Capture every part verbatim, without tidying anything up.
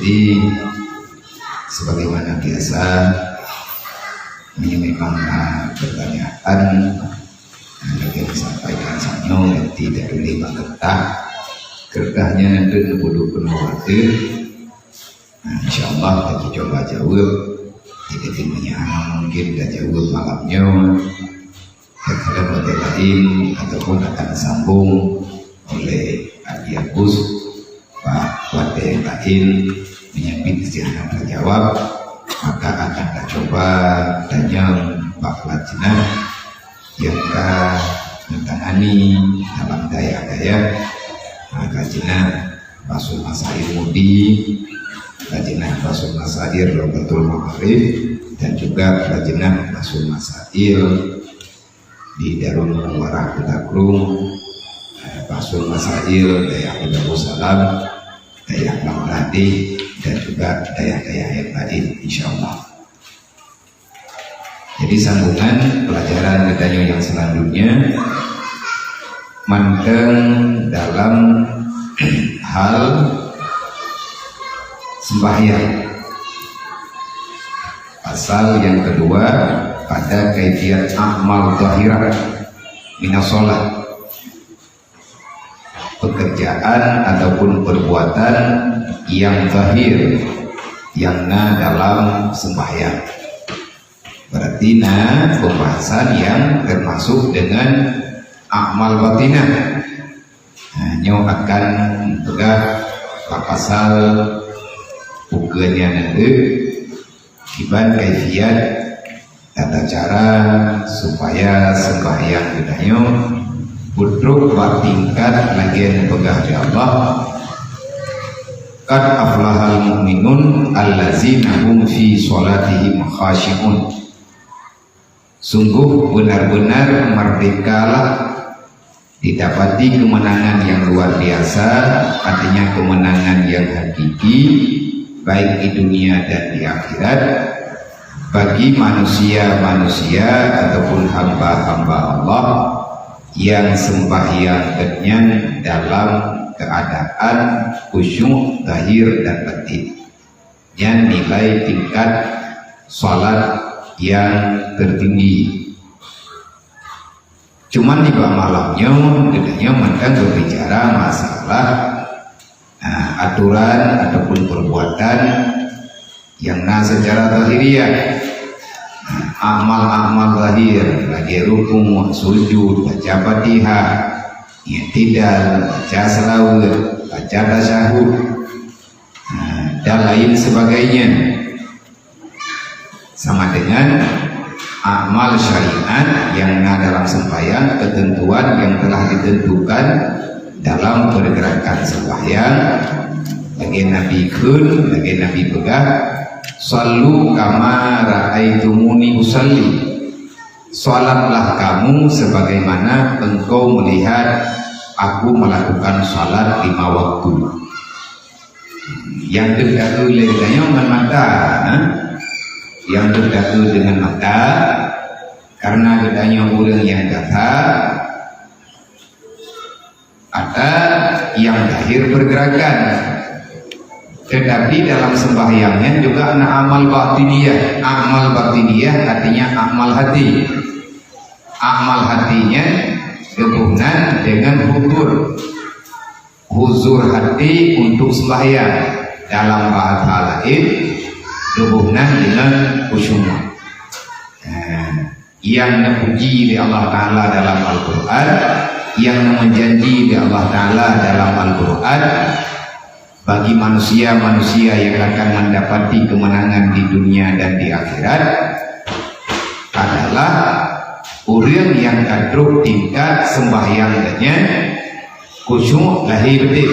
Jadi, sebagaimana biasa, ini memang, ah, pertanyaan, ah, yang disampaikan sanyo, nanti dah tulis bak kertas. Kertasnya nanti dibudu penuh waktu. Nah, insya Allah, kita coba jawab. Jika timnya mungkin dah jawab malamnya, dan ada model lain ataupun akan disambung oleh Abi Agus, Pak Wate yang lain menyambit istilah terjawab, maka akan kita coba tanya Pak Lajnah yang ka menangani dalam dayah-dayah, Pak Lajnah Basul Masail Mudi, Lajnah Basul Masail Robatul Ma'arif, dan juga Lajnah Basul Masail di Darul Munawwarah Kota Krueng, eh, Basul Masail Dayah Darussalam, Dayah Bangladesh, dan juga dayah-dayah yang lain, insya Allah. Jadi, sambungan pelajaran geutanyoe yang selanjutnya mantong dalam hal sembahyang. Pasal yang kedua pada kaifiat amal zahirah minas shalah. Pekerjaan ataupun perbuatan yang zahir yang na dalam sembahyang. Berarti na pembahasan yang termasuk dengan amal batinah. Nah, nyoe akan peugah bak pasal buku nyan nanti, kiban kaifiat tata cara supaya sembahyang geutanyoe peutrok bak tingkat lagée neupeugah lé Allah, "Qad aflahal mu'minun allazina hum fi shalatihim khashi'un." Sungguh benar-benar merdekalah, didapati kemenangan yang luar biasa, artinya kemenangan yang hakiki, baik di dunia dan di akhirat, bagi manusia-manusia ataupun hamba-hamba Allah yang sembahyang geuhnyan dalam keadaan khusyuk zahir dan batin. Nyan nilai tingkat salat yang tertinggi. Cuman di bak malam nyoe, geutanyoe mantong berbicara masalah, nah, aturan ataupun perbuatan yang na secara zahiriah. Nah, amal-amal zahir, lagée rukuk, sujud, baca Fatihah, i'tidal, baca selawat, baca tasyahud, nah, dan lain sebagainya. Sama dengan amal syariat yang na dalam sembahyang, ketentuan yang telah ditentukan dalam pergerakan sembahyang. Lagée Nabi kheun, lagée Nabi peugah, "Shallu kama ra'aitumuni usalli." Salatlah kamu sebagaimana engkau melihat aku melakukan salat lima waktu. Nyang teudaku lé geutanyoe ngon mata, ha? Nyang teudaku deungon mata, karena geutanyoe ureuëng nyang gata, ada nyang zahir pergerakan. Tetapi dalam sembahyang nyan juga na amal batiniah. Amal batiniah artinya amal hati. Amal hati nyan geuboh nan deungon huzur. Huzur hati untuk sembahyang. Dalam bahasa lain, geuboh nan deungon khusyuk. Nah, nyang neupuji lé Allah Taala dalam Al-Quran, nyang neujanji lé Allah Taala dalam Al-Quran bagi manusia-manusia yang akan mendapati kemenangan di dunia dan di akhirat adalah ureuëng nyang ka trok tingkat sembahyang geuhnyan khusyuk lahé batin.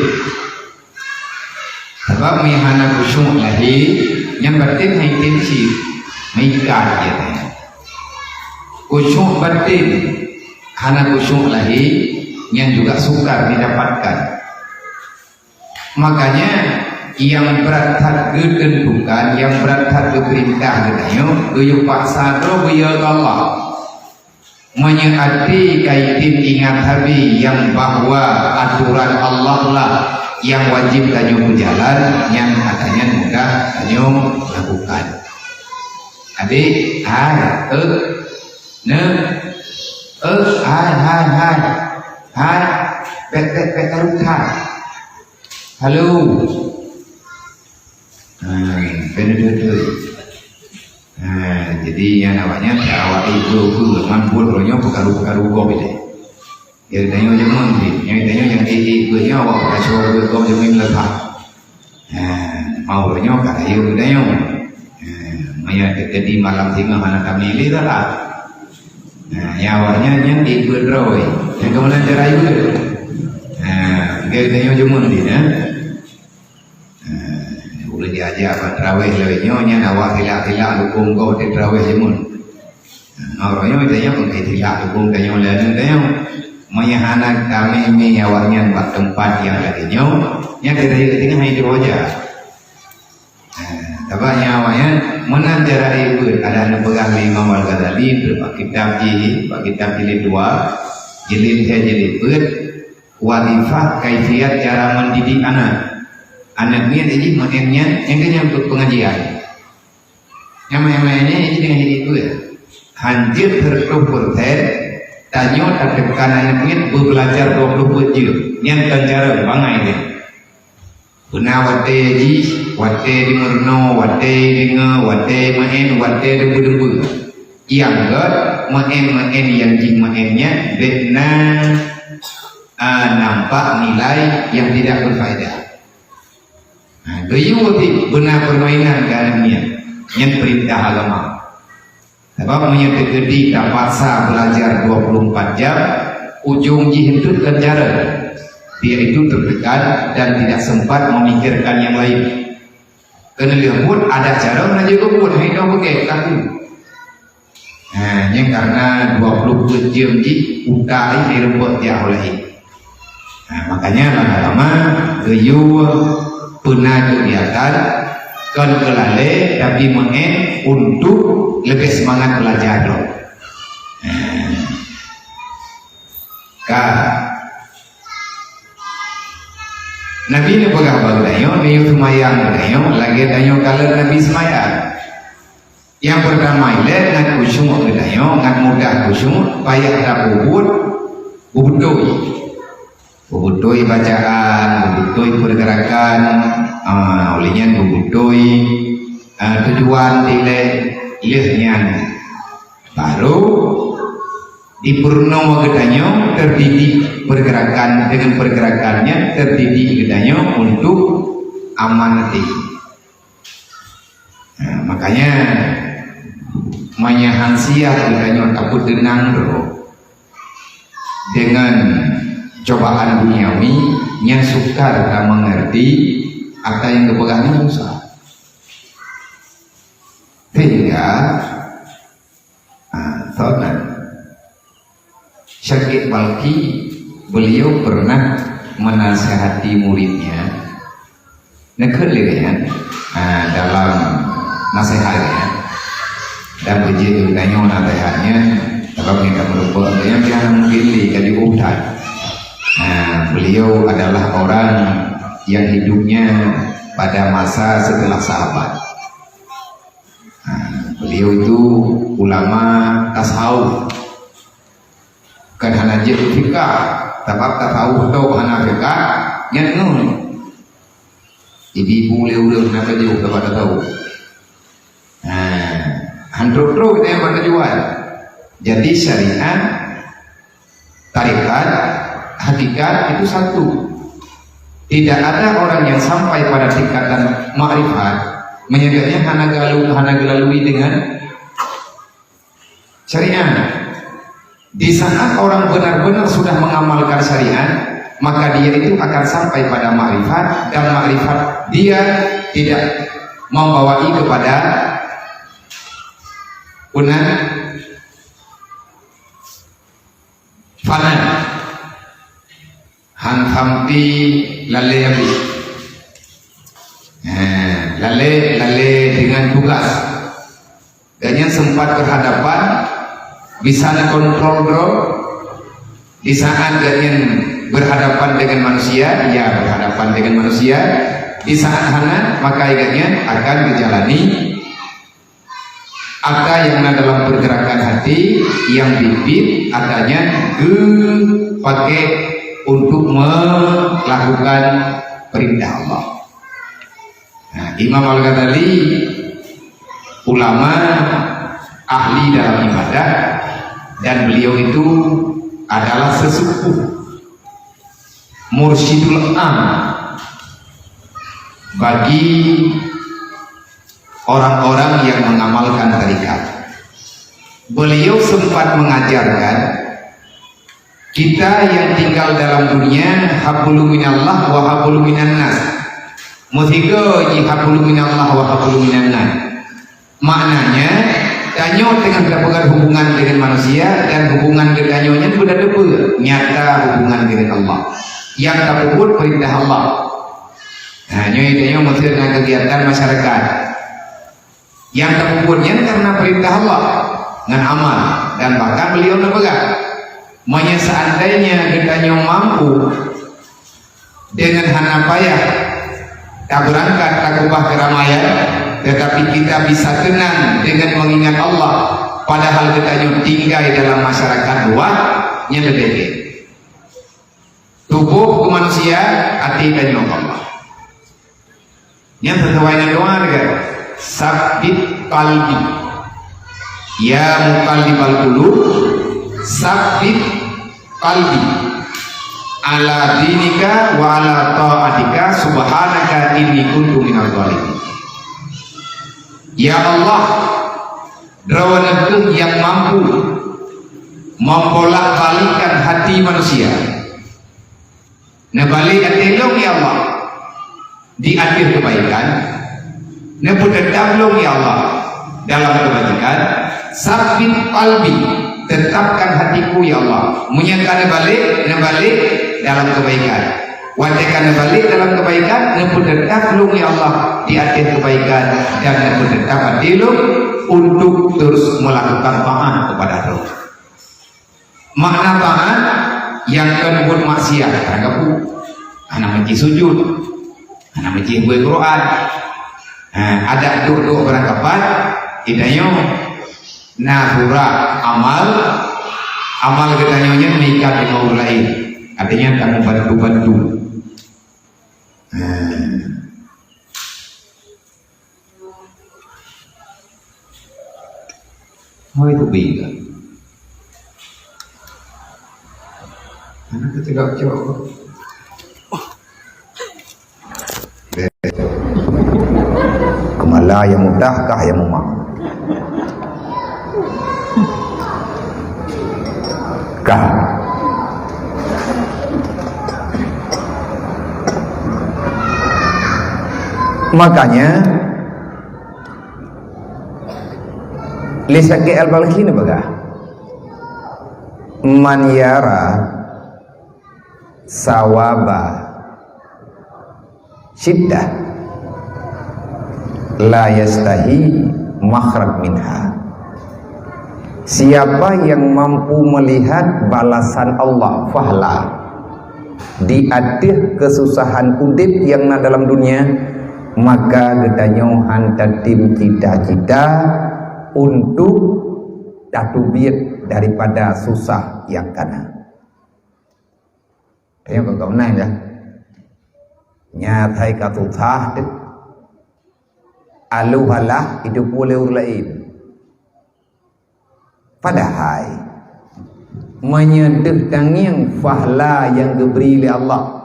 Sabab meunyo hana khusyuk lahé, nyang batin hai tem cit, meuikat jih. Khusyuk batin, hana khusyuk lahé, nyan juga sukar didapatkan. Makanya, nyang brat that geuteuntukan, nyang brat that geupeurintah geutanyoe, geuyue paksa droe beu-eu keu Allah. Meunyoe até ka item ingat habéh nyang bahwa atoran Allah lah Nyang wajéb tanyoe peujalan, nyang hana nyan mudah tanyoe lakukan. Adik, hai, eh, ne, eh, hai, hai, hai, hai, pek, pek, pek, tarukan. Halo. Ha, beutôi-beutôi. Ha, jadi nyan awaknyan awak ibu-ibu man buet roh nyoe peukaru-peukaru gob ilée. Ya, tanyoe jameun deh. Nyoe tanyoe nyang ék-ék beuet nyoe awak peukaso beuet gob jameun leupah. Ha, mau roh nyoe ka rayeuk tanyoe. Ha, maya teukeudi malam singoh hana tamé lé salah. Ha, ya awaknyan nyan ék beuet droe. Nyang keumanan cara ék beuet. Ha, nyoe tanyoe jameun deh, ha. Eh, ulôn jiajak bak traweh lawét nyoe, nyan awak silak-silak lukông gob di traweh jameun. Nah, uroe nyoe tanyoe kon silak lukông tanyoe lé aneuk tanyoe. Meunyo hana tamé-mé awaknyan bak teumpat nyang lagée nyoe, nyan keuneuk teungoh hai droe jak. Eh, sabab nyan awaknyan meunan cara ék beuet, ada neupeugah lé Imam Al-Ghazali bak kitab jih, bak kitab jilid dua, jilid lhée jilid peuet, Wadhifah, kaifiat cara mendidik anak. Aneuk miet jih meu'én nyan, nyang keu nyan pengajian. Nyang meu'én-meu'én nyan jih deungon jih peue? Hanjeuet seureutôh persen, tanyoe tateukan aneuk miet beubelajar dua ploh peuet jeuem. Nyan kon cara bangai nyan. Beuna watée jih, watée jimeurunoe, watée deungoe, watée meu'én, watée deumpeue-deumpeue. Nyang gét, meu'én-meu'én nyang jih meu'én nyan, bék na, a, nampak nilai nyang tidak berfaedah. Ha, geuyue pih beuna permainan keu aneuk miet. Nyan peurintah agama. Sabab meunyoe teukeudi tapaksa belajar dua puluh empat jam, ujong jih eunteuk kon cara, yaitu tertekan dan tidak sempat memikirkan yang lain. Keuneulheueh buet adak cara na jeuet buet, hai dong beugét kaku. Ha, nyan karena dua puluh peuet jeuem jih utai di rumpok jak ulai. Nah, makanya lama-lama geuyue peuna kegiatan kon keu lalée, tapi meu'én untuk leubeh seumangat belajar lom. Nah, ka Nabi neupeugah bak geutanyoe, neuyue seumayang geutanyoe lagée tanyoe kalon Nabi seumayang. Nyang peurtama ilée ngat khusyuk geutanyoe, ngat mudah khusyuk, payah tapubuet, beubeutôi. Beubeutôi bacaan, beubeutôi peurgeurakan, ah, ulée nyan beubeutôi, ah, tujuan ilée, lheueh nyan baru dipeurunoe geutanyoe teudidik peurgeurakan, deungon peurgeurakan nyan teudidik geutanyoe untuk amanah. Nah, makanya, meunyo han siap geutanyoe tapeuteunang droe deungon cobaan duniawi, nyan sukar tameungeurti ata nyang geupeugah nyan susah. Sehingga, ah, soe nan? Syekh Balkhi, beliau pernah menasihati muridnya, neukheun lé nyan, ah, dalam nasihatnya, dan beujeuet geutanyoe nasihatnya, sabab nyang ka meurumpok, nyang biasa mungkin lé ka jiôh that. Ah, beliau adalah orang yang hidupnya pada masa setelah sahabat. Ha, beliau itu ulama tasawuf. Kan hana jeuet fikah, sabab tasawuf tu hana fikah, nyan ngon. Ibu-ibu lé ureueng hana tuju kepada tasawuf. Ha, han trok-trok kita yang bertujuan. Jadi syariat Tarekat, hakikat itu satu. Tidak ada orang yang sampai pada tingkatan makrifat, meunyo geuhnyan hana geulalui, hana geulalui dengan syariat. Di saat orang benar-benar sudah mengamalkan syariat, maka dia itu akan sampai pada makrifat, dan makrifat dia tidak membawai kepada punah fana. Han sampai lalée habéh. Ha, lalée, lalée dengan tugas. Geuhnyan sempat berhadapan, bisa neukontrol droe, di saat geuhnyan Berhadapan dengan manusia, ya, berhadapan dengan manusia. Di saat hana, maka ingatnya akan dijalani. Ata nyang na dalam pergerakan hati, nyang biet-biet, ata nyan geupakék untuk melakukan perintah Allah. Nah, Imam Al-Ghazali ulama ahli dalam ibadah, dan beliau itu adalah sesepuh mursyidul am bagi orang-orang yang mengamalkan tarikat. Beliau sempat mengajarkan, kita yang tinggal dalam dunia, hablum minallah wa hablum minannas. Meusigoe jih hablum minallah wa hablum minannas. Maknanya, tanyoe teungoh tapeugah hubungan dengan manusia dan hubungan geutanyoe nyan beuna teupeue nyata hubungan dengan Allah. Nyang tapeubuet perintah Allah. Nah, nyoe tanyoe meuteun na kegiatan masyarakat. Nyang tapeubuet nyan karena perintah Allah ngon amal, dan bahkan beliau neupeugah, meunyoe seandainya geutanyoe mampu dengan hana payah tabeurangkat takeubah keramaian, tetapi kita bisa tenang dengan mengingat Allah, padahal geutanyoe tinggai dalam masyarakat luwah, nyan leubeh gét. Tuboh keu manusia, até tanyoe keu Allah. Nyan sesuai ngon doa dekat. Sabbit qalbi. Ya muqallibal qulub, sabbit qalbi ala dinika wa ala taatika, subhanaka inni kuntu minaz zalimin. Ya Allah, Droeneuh kheueh nyang mampu membolak-balikkan hati manusia. Neubalek até lôn, ya Allah, di ateueh keubaikan. Neupeuteutab lôn, ya Allah, dalam keubajikan. Sabbit qalbi, tetapkan hatiku, ya Allah. Meunyoe ka neubalek, neubalek dalam keubaikan. Watée ka neubalek dalam keubaikan, neupeuteutab lôn, ya Allah, di ateueh keubaikan, dan neupeuteutab até lôn untuk terus melakukan taat kepada Droe. Makna taat, nyang kon buet maksiat, barangkapeue, hana meuji sujud, hana meuji beuet Quran. Ha, adak duek-duek barangkapat, geutanyoe na surah amal, amal geutanyoe nyan meuikat deungon ureuëng laén. Artinya, kamoe bantu-bantu. Ha. Hôi, teubi ka. Anak kecil cok. Keumala nyang mudah kah nyang mumah? Kah. Makanya, lé Syekh Al-Balkhi neupeugah, "Man yara sawaba syiddah la yastahi makhraj minha." Siapa yang mampu melihat balasan Allah, fahla, di ateueh keususahan udeb nyang na dalam dunia, maka geutanyoe han tatem cita-cita untuk tateubiet daripada susah nyang kana. Tanyoe ka geuh nyan dah. Nyan hai ka susah teuh. Alu halah itu pue lé ureuëng laén. Padahai, meunyoe deuh tangieng fahla nyang geubri lé Allah,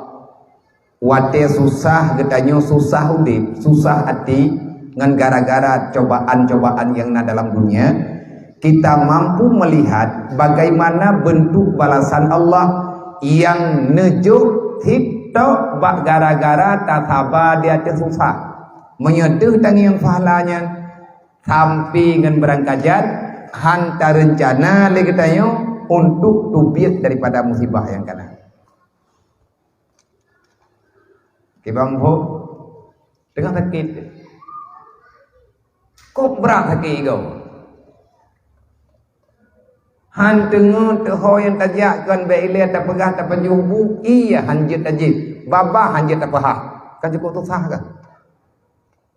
watée susah geutanyoe susah udeb, susah até ngon gara-gara cobaan-cobaan nyang na dalam dunia, kita mampu melihat bagaimana bentuk balasan Allah nyang neujok hip tok bak gara-gara tasaba di ateueh susah. Meunyoe deuh tangieng fahla nyan, sampai ngon beurangkajan, han tareuncana lé geutanyoe untuk teubiet daripada musibah nyang kana. Kibang Pho teungoh sakét. Kok brat sakét goe. Han teungoh teuho nyang tajak kon, bék ilée tapeugah tapajoh bu, ie han jeuet tajieb, babah han jeuet tapeuhah. Kan cukup susah kan?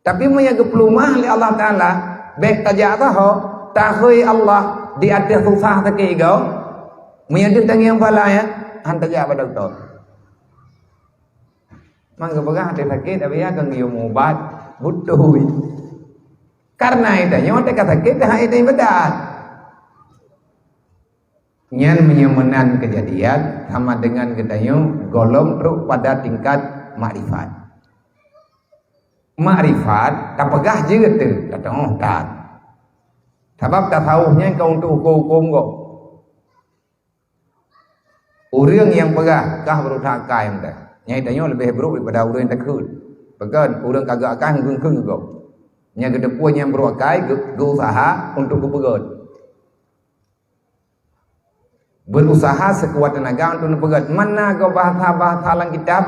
Tapi meunyoe geupeuleumah lé Allah Taala, bék tajak saho, tahôi Allah di ateueh susah sakét igoe. Meunyoe deuh tangieng phala nyan, han tajak bak dokto. Mang geupeugah até sakét, tapi ya keu ngieng ubat, beutôi. Karena itanyoe teuka sakét, dah itanyoe ibadat. Nyan meunyoe meunan keujadian, sama dengan geutanyoe gohlom trok pada tingkat makrifat. Makrifat, tapeugah jeuet teuh, tateuoh that. Sabab tasawuf nyan ka untuk huköm-huköm gob. Ureuëng nyang peugah kah beureutak akai meuntah, nyan tanyoe leubeh brok daripada ureuëng nyang takheun. Pakon? Ureuëng ka geuakai heukeue-keue gob. Nyang geuteupeue nyang brok akai geu-, geuusaha untuk geupeugét. Berusaha sekuat tenaga untuk neupeugét. Mana gob bahasa-bahasa lam kitab,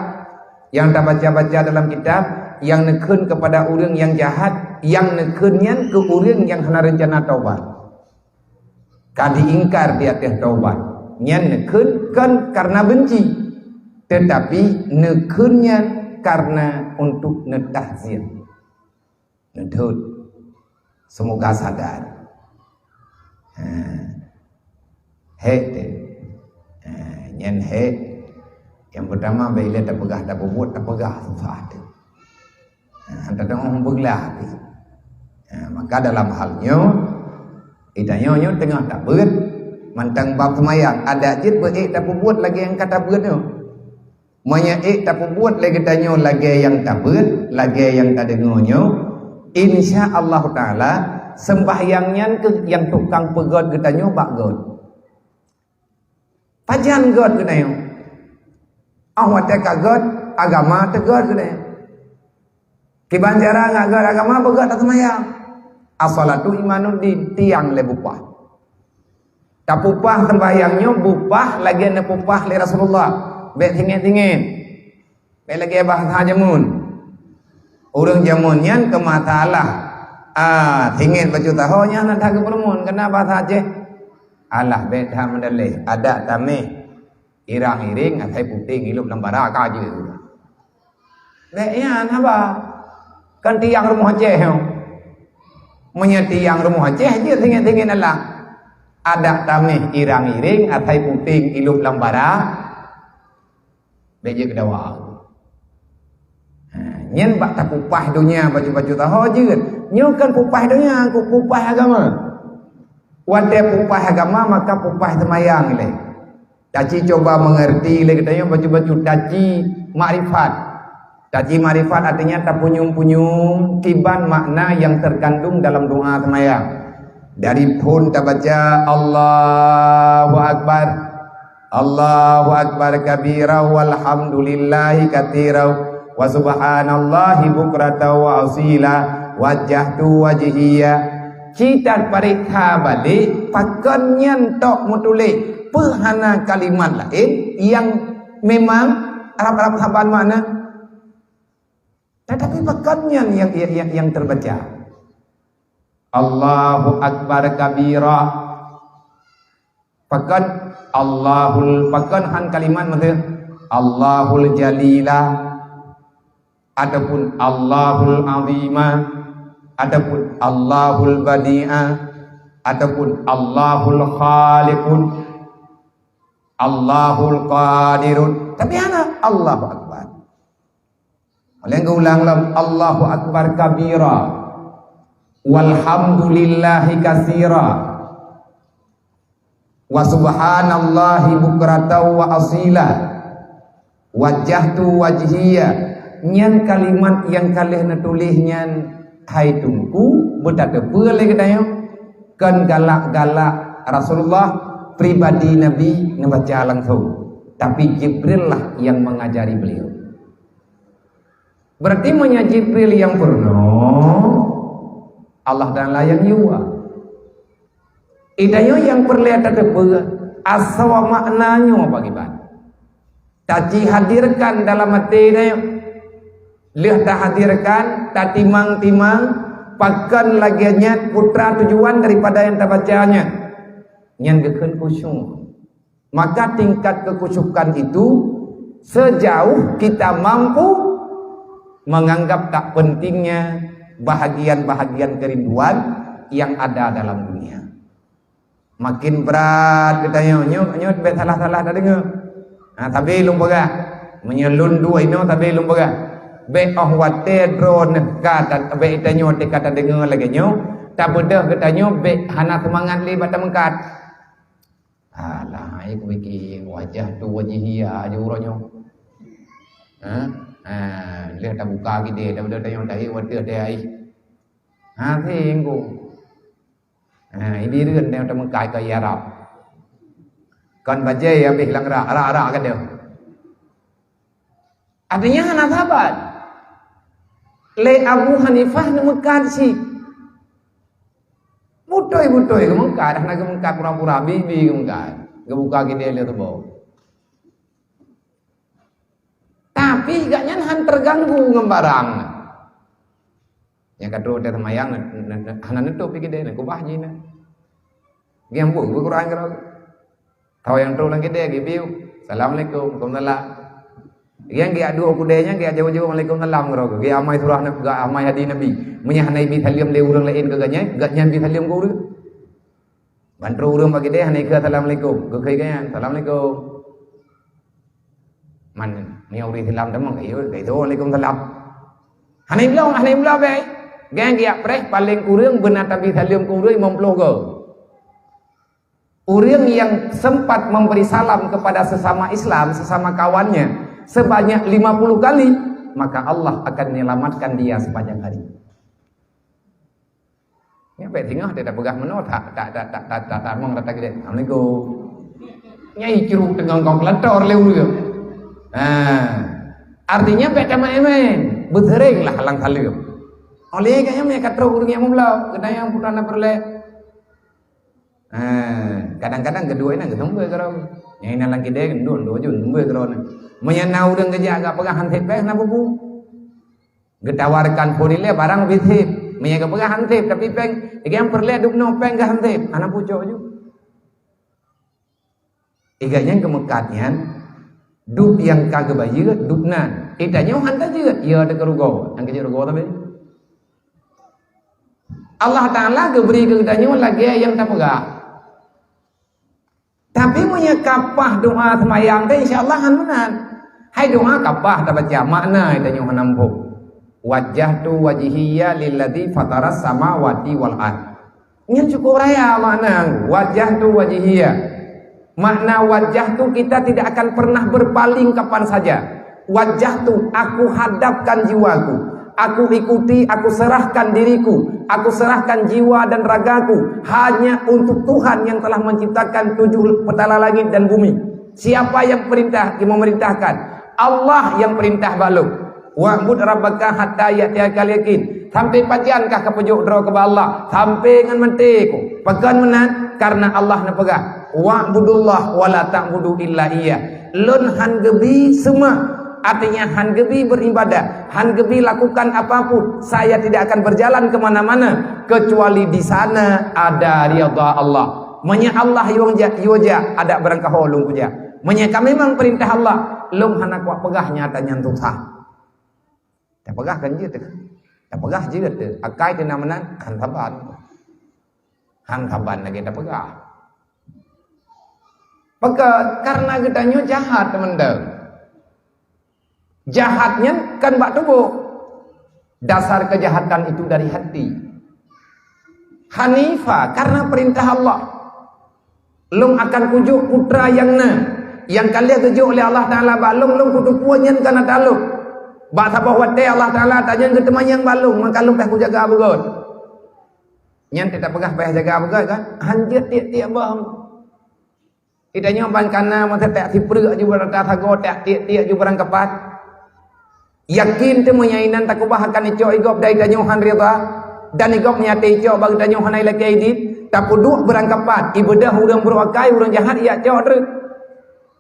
nyang tabaca-baca dalam kitab, nyang neukheun kepada ureuëng nyang jahat, nyang neukheun nyan keu ureuëng nyang hana reuncana taubat. Ka diingkar di ateueh taubat. Nyan neukheun kon karena benci, tetapi neukheun nyan karena untuk neutahzir. Neudhôt. Semoga sadar. Ha. Hék teuh. Ha, nyan hék. Nyang peutama, bék ilée tapeugah, tapubuet, tapeugah susah teuh. Ha, han tateuoh beuglah pih. Ha, maka dalam hal nyoe, geutanyoe nyoe teungoh tabeuet, mantong bab seumayang, adak jeuet beuék tapubuet lagée nyang ka tabeuet nyoe. Meunyoe ék tapubuet lé geutanyoe lagée nyang tabeuet, lagée nyang tadeungoe nyoe, insya Allahu Taala, seumbahyang nyan keuh nyang tukang peugét geutanyoe bak gét. Pajan gét geutanyoe? Óh watée ka gét, agama teugét geutanyoe. Kiban cara ngat gét agama, beugét taseumayang. As-salatu imaduddin, tiang lé bupah. Tapupah seumbahyang nyoe bupah lagée neupupah lé Rasulullah. Bék singet-singet. Bék lagée bahasa jameun. Ureuëng jameun nyan keu masalah, ah, singet bacut taho nyan na that geupeureumeun, keunan bahasa Aceh. Alah, bék that meudaleh, adak taméh irang-iréng asai puténg ilop lam bara ka jeuet. Bék nyan haba. Kan tiang rumoh Aceh nyoe. Meunyoe tiang rumoh Aceh jeuet singet-singet alah. Adak taméh irang-iréng asai puténg ilop lam bara. Bék jeuet keudawa. Ha, nyan bak tapupah donya bacut-bacut taho jeuet. Nyoe kan pupah donya, ku pupah agama. Watée pupah agama, maka pupah seumayang lé. Taci cuba mengerti lé geutanyoe bacut-bacut, taci makrifat. Taci makrifat artinya tapunyueng-punyueng kiban makna yang terkandung dalam doa seumayang. Dari phon tabaca, "Allahu Akbar. Allahu Akbar kabira walhamdulillahi katsira wa subhanallahi bukratan wa asila, wajjahtu wajhiya." Ci tapareksa balik, pakon nyan tok meutuléh, peue hana kalimat laén nyang memang rab-rab saban makna. Tetapi pakon nyan nyang, nyang, nyang, nyang terbaca. Allahu Akbar kabira. Pakon Allahul, pakon han kalimat meuteue? Allahul Jalila, ataupun Allahul Azima, ataupun Allahul Badi'a, ataupun Allahul Khaliqun, Allahul Qadirun. Tapi hana Allahu Akbar. Uleng geulang lom, "Allahu Akbar kabira, walhamdulillahi katsira, wa subhanallahi bukratan wa asila, wajjahtu wajhiya." Nyan kalimat nyang ka lheueh neutuléh nyan, hai Teungku, beutateupeue lé geutanyoe, kon galak-galak Rasulullah, pribadi Nabi neubaca langsung, tapi Jibril lah nyang mengajari beliau. Berarti meunyoe Jibril nyang peurunoe, Allah Taala nyang yue. Geutanyoe nyang peureulée tateupeue asoe makna nyoe pakriban. Taci hadirkan dalam até tanyoe. Lheueh tahadirkan, tatimang-timang, pakon lagée nyan putra tujuan daripada nyang tabaca nyan. Nyan geukheun khusyuk. Maka tingkat kekhusyukan itu sejauh kita mampu menganggap tak pentingnya bahagian-bahagian kerinduan yang ada dalam dunia. Makin brat geutanyoe, nyoe, nyoe bèk salah-salah tadeungoe. Ha, sabe lôn peugah. Meunyoe lôn duek inoe, sabe lôn peugah. Bèk óh watèe droeneuh ka ta-, bèk geutanyoe teuka tadeungoe lagèe nyoe, tabeudôh geutanyoe bèk hana seumangat lé bak tameungkat. Alah, ai kupiké wajah tu wajih iya aja uroe nyoe. Ha? Ha, lheueh tabuka gidée, tabeudôh tanyoe tahi watèe ai. Ha, singgung. Ha, ini reuen nyang teumeukai keu Arab. Kon bajée habéh lam rak, rak-rak ka deuh. Artinya hana saban. Lé Abu Hanifah neumeukat cit. Beutôi-beutôi geumeungkat, hana geumeungkat pura-pura, bi-bi geumeungkat. Geubuka gidée lé teubo. Tapi gobnyan han teuganggu ngon barang. Nyang ka trok teuh seumayang, ne-, ne-, ne-, hana neutôp pih keudée, neukubah jih na. Geuh buet geuh Quran keudroe. Tawai nyang trok lam keudée, geuh biu. Assalamualaikum, waalaikumsalam. Nyang geuh duek keudée nyan, geuh jaweueb-jaweueb, waalaikumsalam keudroe. Geuh amai surah na-, geuh amai hadih Nabi. Meunyo hana ibi saleuem lé ureueng laén keu gobnyan, gobnyan bi saleuem keu ureueng. Ban trok ureueng bak keudée hana ikheun assalamualaikum. Geukheun gobnyan, assalamualaikum. Man, meunyoe ureueng Islam tamong, ka iyo, ka itu, waalaikumsalam. Hana ibloe, hana ibloe bèe. Gobnyan geujak preh, paléng kureueng beuna tabi saleuem keu ureueng limong ploh goe. Ureueng yang sempat memberi salam kepada sesama Islam, sesama kawannya, sebanyak lima puluh kali, maka Allah akan menyelamatkan dia sepanjang hari. Nyan bèk singoh teuh tapeugah meunoe, tak, tak, tak, tak, tak, tak, tamong rata geude. Assalamualaikum. Nyan icruk teungoh kong keulator lé ureueng. Ha. Artinya bèk tamaén-maén, beuseuréng lah lam saleuem. Oleh ka nyan ka trok ureueng nyang meubloe, keunan nyang putra na peureulèe. Ha, kadang-kadang keudua inan geuseumeubeuet keudroe. Nyang inan lam kidée geundua-dua ju seumeubeuet keudroe. Meunyo na ureueng geujak gak peugah han sép péng, na bubu. Geutawarkan phon ilée barang bit sép. Meunyo geupeugah han sép, tapi péng, nyang peureulèe dubnoe péng geuhan sép. Hana pucok ju. Iga nyang geumeukat nyan, dub nyang ka geubayeue, dub nan. Ita nyoe han tajeuet, ya teuka rugoe. Nyang keu jeuet rugoe tapi. Allah Taala geubri keu geutanyoe lagée nyang tapeugah. Tapi meunyoe ka paih doa seumayang teuh, insya Allah han meunan. Hai doa ka paih tabaca, makna tanyoe hana muphom. Wajjahtu wajhiya lilladzi fataras samawati wal ard. Nyan cukup raya makna, wajjahtu wajhiya. Makna wajjahtu, kita tidak akan pernah berpaling kapan saja. Wajjahtu, aku hadapkan jiwaku. Aku ikuti, aku serahkan diriku. Aku serahkan jiwa dan ragaku hanya untuk Tuhan yang telah menciptakan tujuh petala langit dan bumi. Siapa yang perintah, yang memerintahkan? Allah yang perintah bak lôn. Wa'bud rabbaka hatta ya'tiyakal yaqin. Sampai pajan kah kapeujok droe keu Allah? Sampai ngon meuté ku. Pakon meunan? Karena Allah neupeugah, "Wa'budullah wa la ta'budu illa iyyah." Lôn han geubi seumah, artinya han geubi beribadah, han geubi lakukan apapun, saya tidak akan berjalan ke mana-mana kecuali di sana ada ridha Allah. Meunyo Allah yue jak, yue jak, adak beurangkaho lôn kujak. Meunyo ka memang perintah Allah, lôn hana kuat peugah nyata nyan susah. Tapeugah kan jeuet teuh. Tapeugah jeuet teuh. Akai teuh na meunan, han saban. Han saban lagée tapeugah. Maka, karena geutanyoe jahat, teman-teman. Jahat nyan kan bak tuboh. Dasar kejahatan itu dari hati. Hanifa, karena perintah Allah. Lôn akan kujok putra nyang na, nyang ka lheueh geujok lé Allah Taala bak lôn, lôn kuteupue nyan ka na talok. Bak saboh watée Allah Taala tanyan geuteumanyong bak lôn, maka lôn payah kujaga beugôt. Nyan teuh tapeugah payah jaga beugôt kan? Han jeuet tiek-tiek boh. Geutanyoe ban kana meuteutée sipreuk aju bak rata sagoe, tiek-tiek ju barang kapat. Yakin teuh meunyo inan takeubah akan icok igop dai tanyoe han ridha, dan igop nyate icok bak geutanyoe hana ilakée idin, tapeuduek beurangkapat, ibeudôh ureuëng brok akai, ureuëng jahat ijak cok treuk.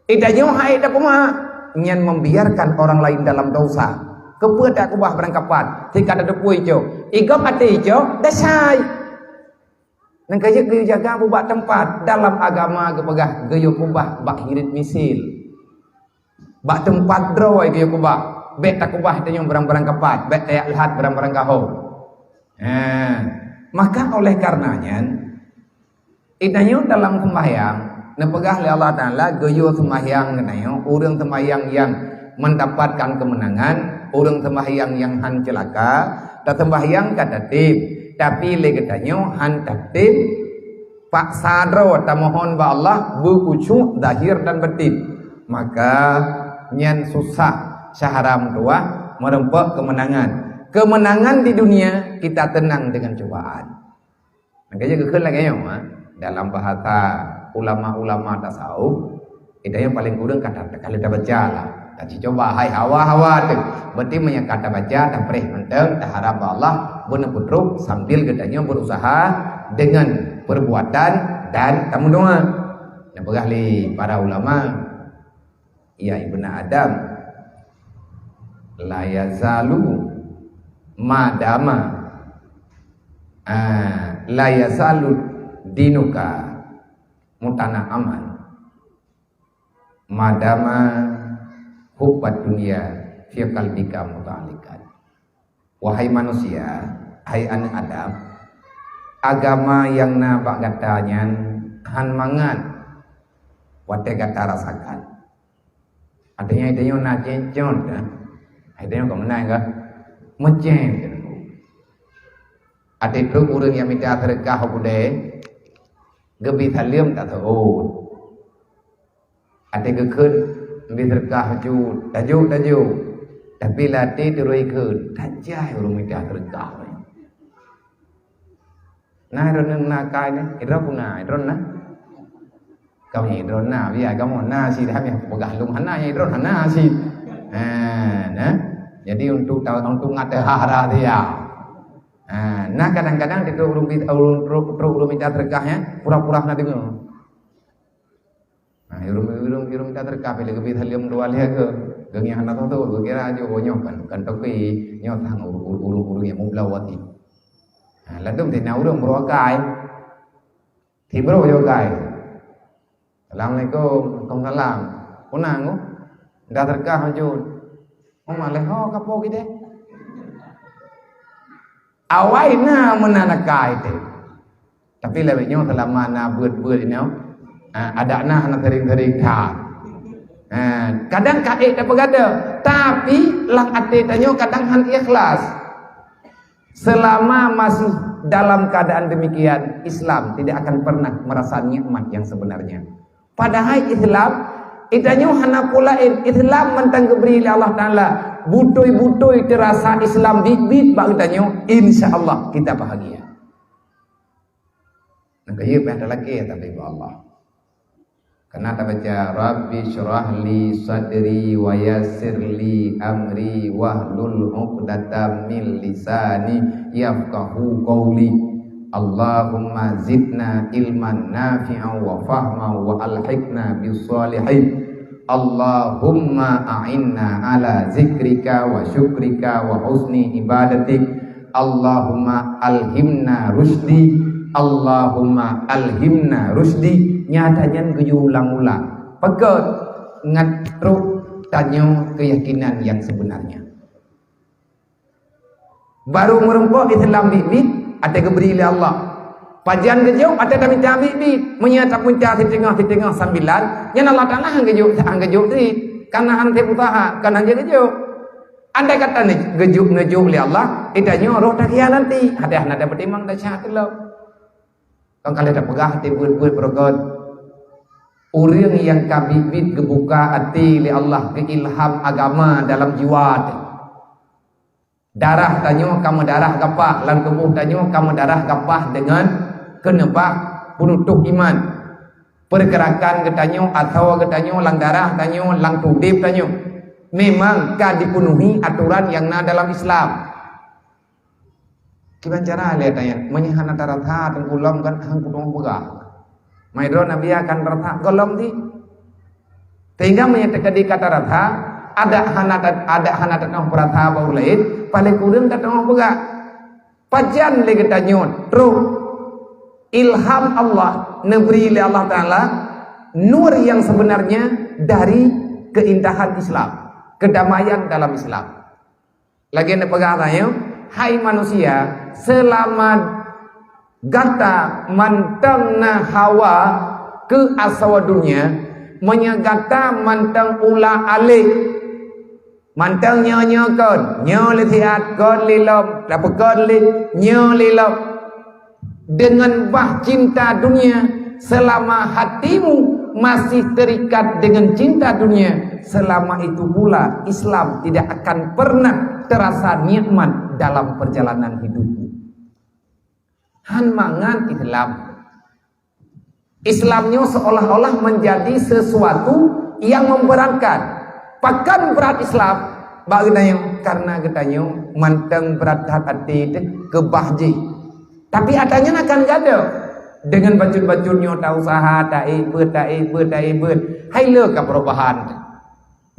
Itanyoe hai tapeuma, nyan membiarkan orang lain dalam dosa. Keupeue takeubah beurangkapat, sika tateupeue icok? Igop até icok, dasai. Nyang ka jeuet geuyue jaga bak teumpat. Dalam agama geupeugah geuyue keubah bak hireuen misil. Bak teumpat droe geuyue keubah. Bék takeubah tanyoe barang-barang kapat, bék tajak leuhat barang-barang gaho. Ha, maka oleh karena nyan, tanyoe dalam seumbahyang, neupeugah lé Allah Taala, geuyue seumbahyang geutanyoe, ureuëng seumbahyang nyang mendapatkan kemenangan, ureuëng seumbahyang nyang han ceulaka, taseumbahyang ka tatem, tapi lé geutanyoe han tatem paksa droe tamohon bak Allah beukucuk zahir dan batin. Maka nyan susah syahara meutuwah meureumpok keumeunangan. Keumeunangan di dunia kita tenang dengan cobaan. Makanya geukheun lagée nyoe, ha? Dalam bahasa ulama-ulama tasawuf, kita yang paling kurang kata kalau kita baca lah. Kita coba hai hawa-hawa tu. Berarti meunyo ka tabaca, tapreh mantong, taharap bak Allah, beuneuputrok sambil geutanyoe berusaha dengan perbuatan dan tameudoa. Neupeugah lé para ulama, ya ibna Adam, la yazalu madama, ah, la yazalu dinuka mutana'aman madama hubbat dunya fi qalbika muta'alliqan. Wahai manusia, hai aneuëk Adam, agama nyang na bak gata nyan han mangat watée gata rasakan. Artinya, geutanyoe na cécot, eh? Geutanyoe kok meunan kah? Meucécot. Até trok ureuëng nyang mita seudeukah u keudée, geubi saleuem taseuôt. Até geukheun, bi seudeukah bacut, tajok, tajok. Tapi lam até teuroi kheun, tajai ureuëng mita seudeukah. Na droeneuh na kai nyoe, droe pun na, droe na. Kamoe droe na, biar kamoe na cit, dah habéh peugah lôn hana, droe hana cit. Ha, nah. Jadi untuk tahu, untuk ngat hara dia. Ha, nah kadang-kadang di ureuëng, ureuëng, ureuëng, ureuëng mita seudeukah nyan, pura-pura hana deungoe. Nah, ureuëng, ureuëng, ureuëng mita seudeukah, bila geubi saleuem dua lhée ke, geungieng hana tho-tho, geukira aja, oh, nyoe kan, kan toke, nyoe sang ureuëng, ureuëng, ureuëng nyang meubloe até. Nah, ladum teuh na ureuëng beuruakai. Sibroe jok kai. Assalamualaikum. Waalaikumsalam. Peue na ngôk? Dah seudeukah bacut. Oh, maleh ho kapo gideh. Awai na meunan kai teuh. Tapi lawét nyoe seulama na buet-buet inoe, ah, adak na hana sering-sering that. Ah, kadang ka ék tapeugada, tapi lam até tanyoe kadang han ikhlas. Selama masih dalam keadaan demikian, Islam tidak akan pernah merasa nikmat yang sebenarnya. Padahai Islam, geutanyoe hana peue laén, Islam mantong geubri lé Allah Taala. Beutôi-beutôi teurasa Islam biet-biet bak geutanyoe, insya Allah kita bahagia. Nyang keuyeuh payah talakée tapi bak Allah. Karena tabaca, "Rabbi syrah li sadri wa yassir li amri wahlul 'uqdatam min lisani yafqahu qauli." Allahumma zidna ilman nafi'an wa fahman wa alhiqna bis shalihin. Allahumma a'inna ala zikrika wa syukrika wa husni ibadatik. Allahumma alhimna rusdi. Allahumma alhimna rusdi. Nyata nyan geuyue ulang-ulang. Pakon ngat trok tanyoe keyakinan yang sebenarnya. Baru meureumpok Islam biet-biet, até geubri lé Allah. Pajan geujok, até tamita biet-biet. Meunyoe tapunca siteungoh-siteungoh sambilan, nyan Allah Taala han geujok, han geujok cit. Kana han teuusaha, kana han geujok. Andai kata ne-, geujok, neujok lé Allah, geutanyoe roh takhianati, hana tapeutimang desya teuh lom. Kan ka lheueh tapeugah até buet-buet beureukat. Ureuëng nyang ka biet-biet geubuka até lé Allah, geuilham agama dalam jiwa teuh. Darah tanyoe ka meudarah gapah, lam tuboh tanyoe ka meudarah gapah deungon keuneubah peunutoh iman. Peurgeurakan geutanyoe, asoe geutanyoe, lam darah tanyoe, lam udeb tanyoe memang ka dipenuhi atoran nyang na dalam Islam. Kiban cara lé tanyan, meunyoe hana tarasa teungku lom kan han kuteungoh peugah. Mai droe Nabi akan tarasa gohlom di. Sehingga meunyoe teukeudi ka tarasa, adak hana ta-, adak hana teuteungoh peurasa bak ureuëng laén, paléng kureueng ka teungoh peugah. Pajan lé geutanyoe trok Ilham Allah, neubri lé Allah Taala nur yang sebenarnya dari keindahan Islam, kedamaian dalam Islam. Lagée neupeugah tanyoe, hai manusia, seulama gata mantong na hawa keu asoe donya, meunyoe gata mantong ula alek, mantong nyoe-nyoe kon, nyoe lé siat, kon lé lom, tapi kon lé, nyoe lé lom. Dengan bah cinta dunia, selama hatimu masih terikat dengan cinta dunia, selama itu pula Islam tidak akan pernah terasa nikmat dalam perjalanan hidupmu. Han mangat Islam. Islam nyoe seolah-olah menjadi sesuatu yang memberatkan. Pakon brat Islam? Bak geutanyoe, karena geutanyoe mantong brat that até teuh keubah jih. Tapi atra nyan akan gadôh. Deungon bacut-bacut nyoe ta-usaha, ta-ék beuet, ta-ék beuet, ta-ék beuet. Hai le ka perubahan.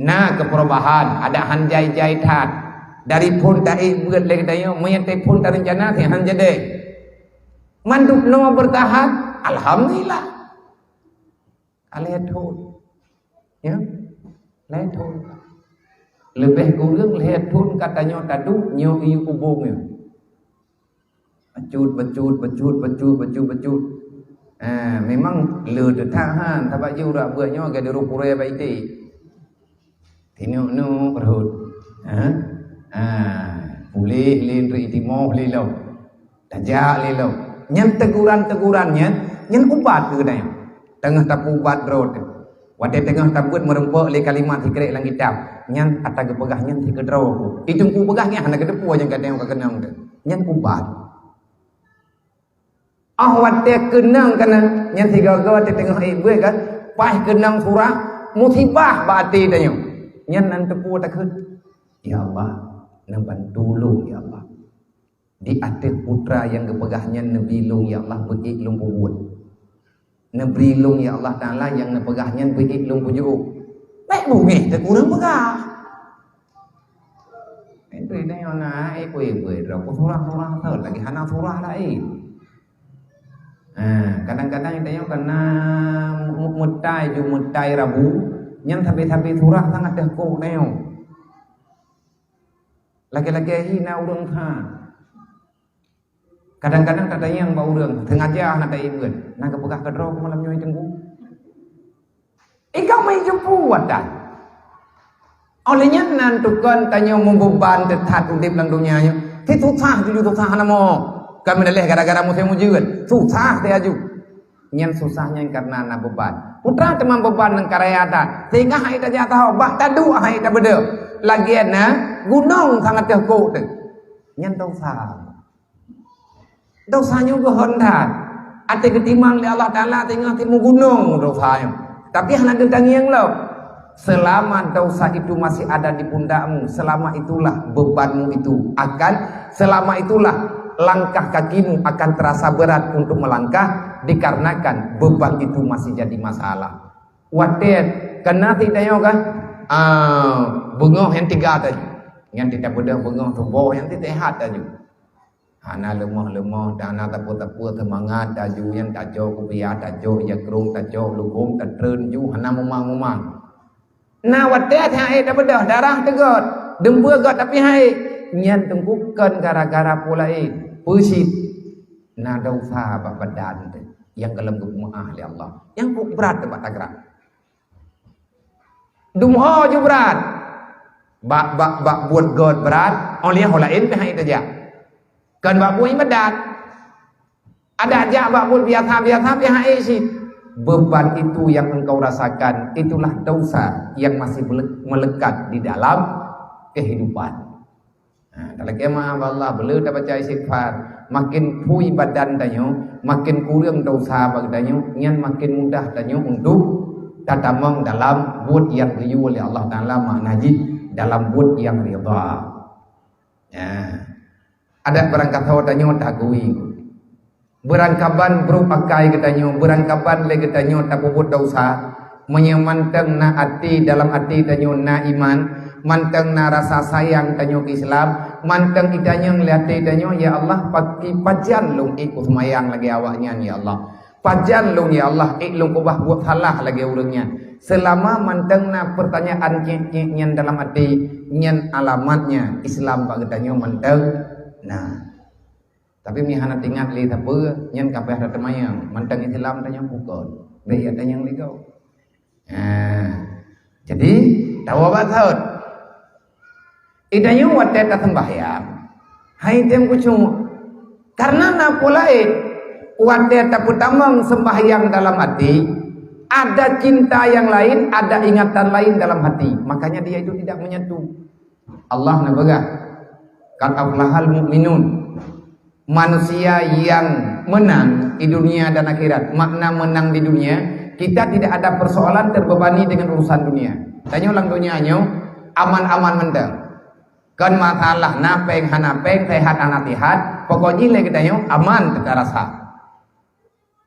Na keu perubahan, adak han jai-jai that. Dari phon ta-ék beuet lé geutanyoe, meunyoe phon tareuncana, si han jadi. Mandum nyoe bertahan, alhamdulillah. Ka lhée thon. Ya, lhée thon. Leubeh kureueng lhée thon ka tanyoe taduek nyoe ié ubong nyoe. Bacut, bacut, bacut, bacut, bacut, bacut. Ah, memang le teutak han, sabab jih urat beuet nyoe geuduek purée bak iték. Tinok-nok rhot. Ha? Ha. Puléh lé nreuk itimoh lé lom. Tajak lé lom. Nyan teguran-teguran nyan, nyan ubat keu geutanyoe. Teungoh tapeuubat droe teuh. Watée teungoh tabeuet meureumpok lé kalimat sikrek lam kitab, nyan ata geupeugah nyan sikeudroe ku. Itu kupeugah nyan hana geuteupeue nyang geutanyoe ka keunong teuh. Nyan ubat. Oh watée keunong kana nyan sigoe-goe teuteungoh ék beuet kan, paih keunong surah musibah bak até tanyoe. Nyan nan teupeu takheun, "Ya Allah, neubantu lôn ya Allah. Di ateueh putra nyang geupeugah nyan neubri lôn ya Allah beuék lôn peubuet. Neubri lôn ya Allah Taala nyang neupeugah nyan beuék lôn peujiôh." Bék beungéh teuh kureueng peugah. Itu tanyoe na ék kueh beuet droe peusurah-surah teuh lagi hana surah laén. Ha, kadang-kadang tanyoe kana mu-, meutai ju meutai rabu, nyan sabe-sabe surah sangat teuh kok tanyoe. Lagée-lagée hi na ureuëng ha. Kadang-kadang tatanyong bak ureuëng, sengaja hana ta-ék beuet, na geupeugah keudroe keu malam nyoe teungku. Ikau mai jumpu watang. Oleh nyan nan tukon tanyoe meubeban teuthat udeb lam donya nyoe. Ti susah tuju susah nama. Kami daleh gara-gara musém ujeuen. Susah teuh aju. Nyan susah nyan karena na beban. Putra teuma beban nang karaya that. Sehingga hai tajak tahu, bak tadu hai tabeudôh. Lagée na gunong sangat teuh kok teuh. Nyan dosa. Dosa nyoe geuhon that. Até geutimang lé Allah Taala teungoh timu gunong dosa nyoe. Tapi hana geutangieng lom. Selama dosa itu masih ada di pundakmu, selama itulah bebanmu itu akan, selama itulah langkah kakimu akan terasa berat untuk melangkah dikarenakan beban itu masih jadi masalah. Watée kana si tanyoe kan, ah, beungoh nyang tiga tadi. Nyang tita beudôh beungoh tuboh nyang tita sehat tadi. Hana leumoh-leumoh, hana tapeu-tapeu seumangat, taju nyang tacok kupiah, tacok jakrong, tacok lukong, tatreun ju, hana mumang-mumang. Na watée hai tabeudôh, darah teugot, deumpeu got tapi hai, nyan teungku kon gara-gara peue laén, peusit. Na dosa bak badan teuh nyang gohlom geupeumaáh lé Allah. Nyang kok brat teuh bak tagra. Dumho ju brat. Bak, bak, bak buet göt brat, óh lheueh ho laén pih han ék tajak. Kon bak buet ibadat. Adak jak bak buet biasa-biasa pih han ék cit. Beban itu yang engkau rasakan, itulah dosa yang masih mele-, melekat di dalam kehidupan. Ha, talakée meu'ah bak Allah, beuleu tabaca istighfar. Makin phui badan tanyoe, makin kureueng dosa bak tanyoe, nyan makin mudah tanyoe untuk tatamong dalam buet nyang geuyue lé Allah Taala, makna jih dalam buet nyang ridha. Nah, adak beurangkasoe tanyoe tagui. Beurangkaban brok akai geutanyoe, beurangkaban lé geutanyoe tapeubuet dosa, meunyoe mantong na até, dalam até tanyoe na iman, Mantong na rasa sayang tanyoe keu Islam, mantong itanyong lé até tanyoe, "Ya Allah, paki pajan lôn ék kuseumayang lagée awaknyan, ya Allah. Pajan lôn, ya Allah, ék lôn keubah buet salah lagée ureuëng nyan." Seulama mantong na peurtanyaan cék-cék nyan dalam até, nyan alamatnya Islam bak geutanyoe mantong na. Tapi mi hana teuingat lé sapeue, nyan ka payah tateumayang, mantong Islam tanyoe bukon. Bék ya tanyong lé gob. Nah, jadi tawoe bak saut. Itanyoe watée taseumbahyang, hai tem khusyuk. Karena na peue laén, watée tapeutamong seumbahyang dalam hati, ada cinta yang lain, ada ingatan lain dalam hati. Makanya dia itu tidak menyatu. Allah neupeugah, "Qad aflahal mu'minun." Manusia yang menang di dunia dan akhirat. Makna menang di dunia, kita tidak ada persoalan terbebani dengan urusan dunia. Tanyoe lam dunia nyoe aman-aman mantong. Kon masalah na péng hana péng, sehat hana sehat, pokok jih lé geutanyoe aman teuka rasa.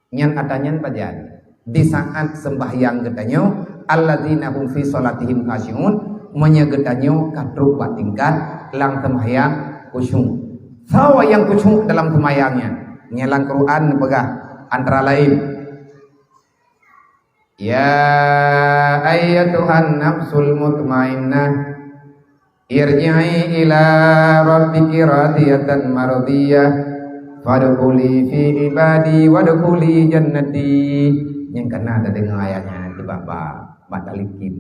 Nyan ata nyan pajan? Di saat seumbahyang geutanyoe, alladzina hum fi shalatihim khasyi'un, meunyoe geutanyoe ka trok bak tingkat lam seumbahyang khusyuk. Soe nyang khusyuk dalam seumbahyang nyan? Nyan lam Quran neupeugah antara laén, "Ya ayyatuhan nafsul mutmainnah, irji'i ila rabbiki radiyatan mardiyah, fadkhuli fi ibadi wadkhuli jannati." Nyang kana tadeungoe ayat nyan di bak, bak, bak talikin.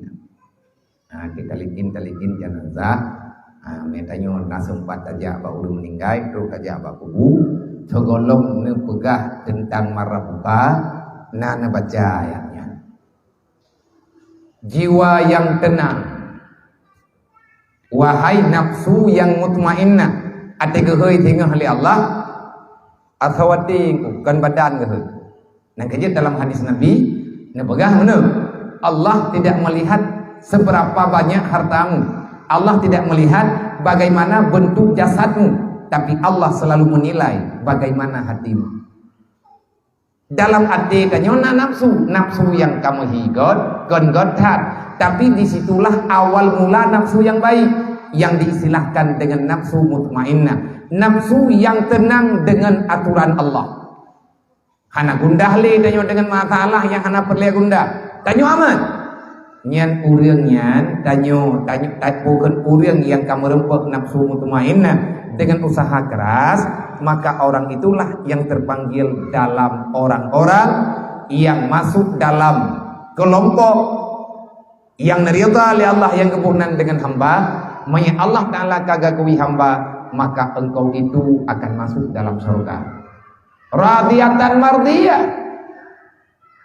Ha, di talikin, talikin jenazah. Ha, meutanyoe na seumpat tajak bak ureuëng meuninggai, trok tajak bak kubu, sigohlom neupeugah teuntang man rabbuka, na neubaca ayat nyan. Jiwa yang tenang. Wahai nafsu yang mutmainnah, até geuhôi singoh lé Allah, asoe até kon badan geuhôi. Nyang keujeuet dalam hadis Nabi, neupeugah meunoe, Allah tidak melihat seberapa banyak hartamu. Allah tidak melihat bagaimana bentuk jasadmu, tapi Allah selalu menilai bagaimana hatimu. Dalam até tanyoe na nafsu, nafsu nyang ka meuhigot, kon göt that. Tapi di situlah awal mula nafsu nyang baik, nyang diistilahkan dengan nafsu mutmainnah, nafsu nyang tenang dengan aturan Allah. Hana gundah lé tanyoe dengan masalah nyang hana peureulée gundah. Tanyoe aman. Nyan ureuëng nyan, tanyoe, tanyoe, ta-, bukon ureuëng nyang ka meureumpok nafsu mutmainnah dengan usaha keras, maka orang itulah yang terpanggil dalam orang-orang yang masuk dalam kelompok yang ridha lé Allah nyang geuboh nan dengan hamba. Meunyoe Allah Taala ka geuakui hamba, maka engkau itu akan masuk dalam surga. Radiyatan mardiyah.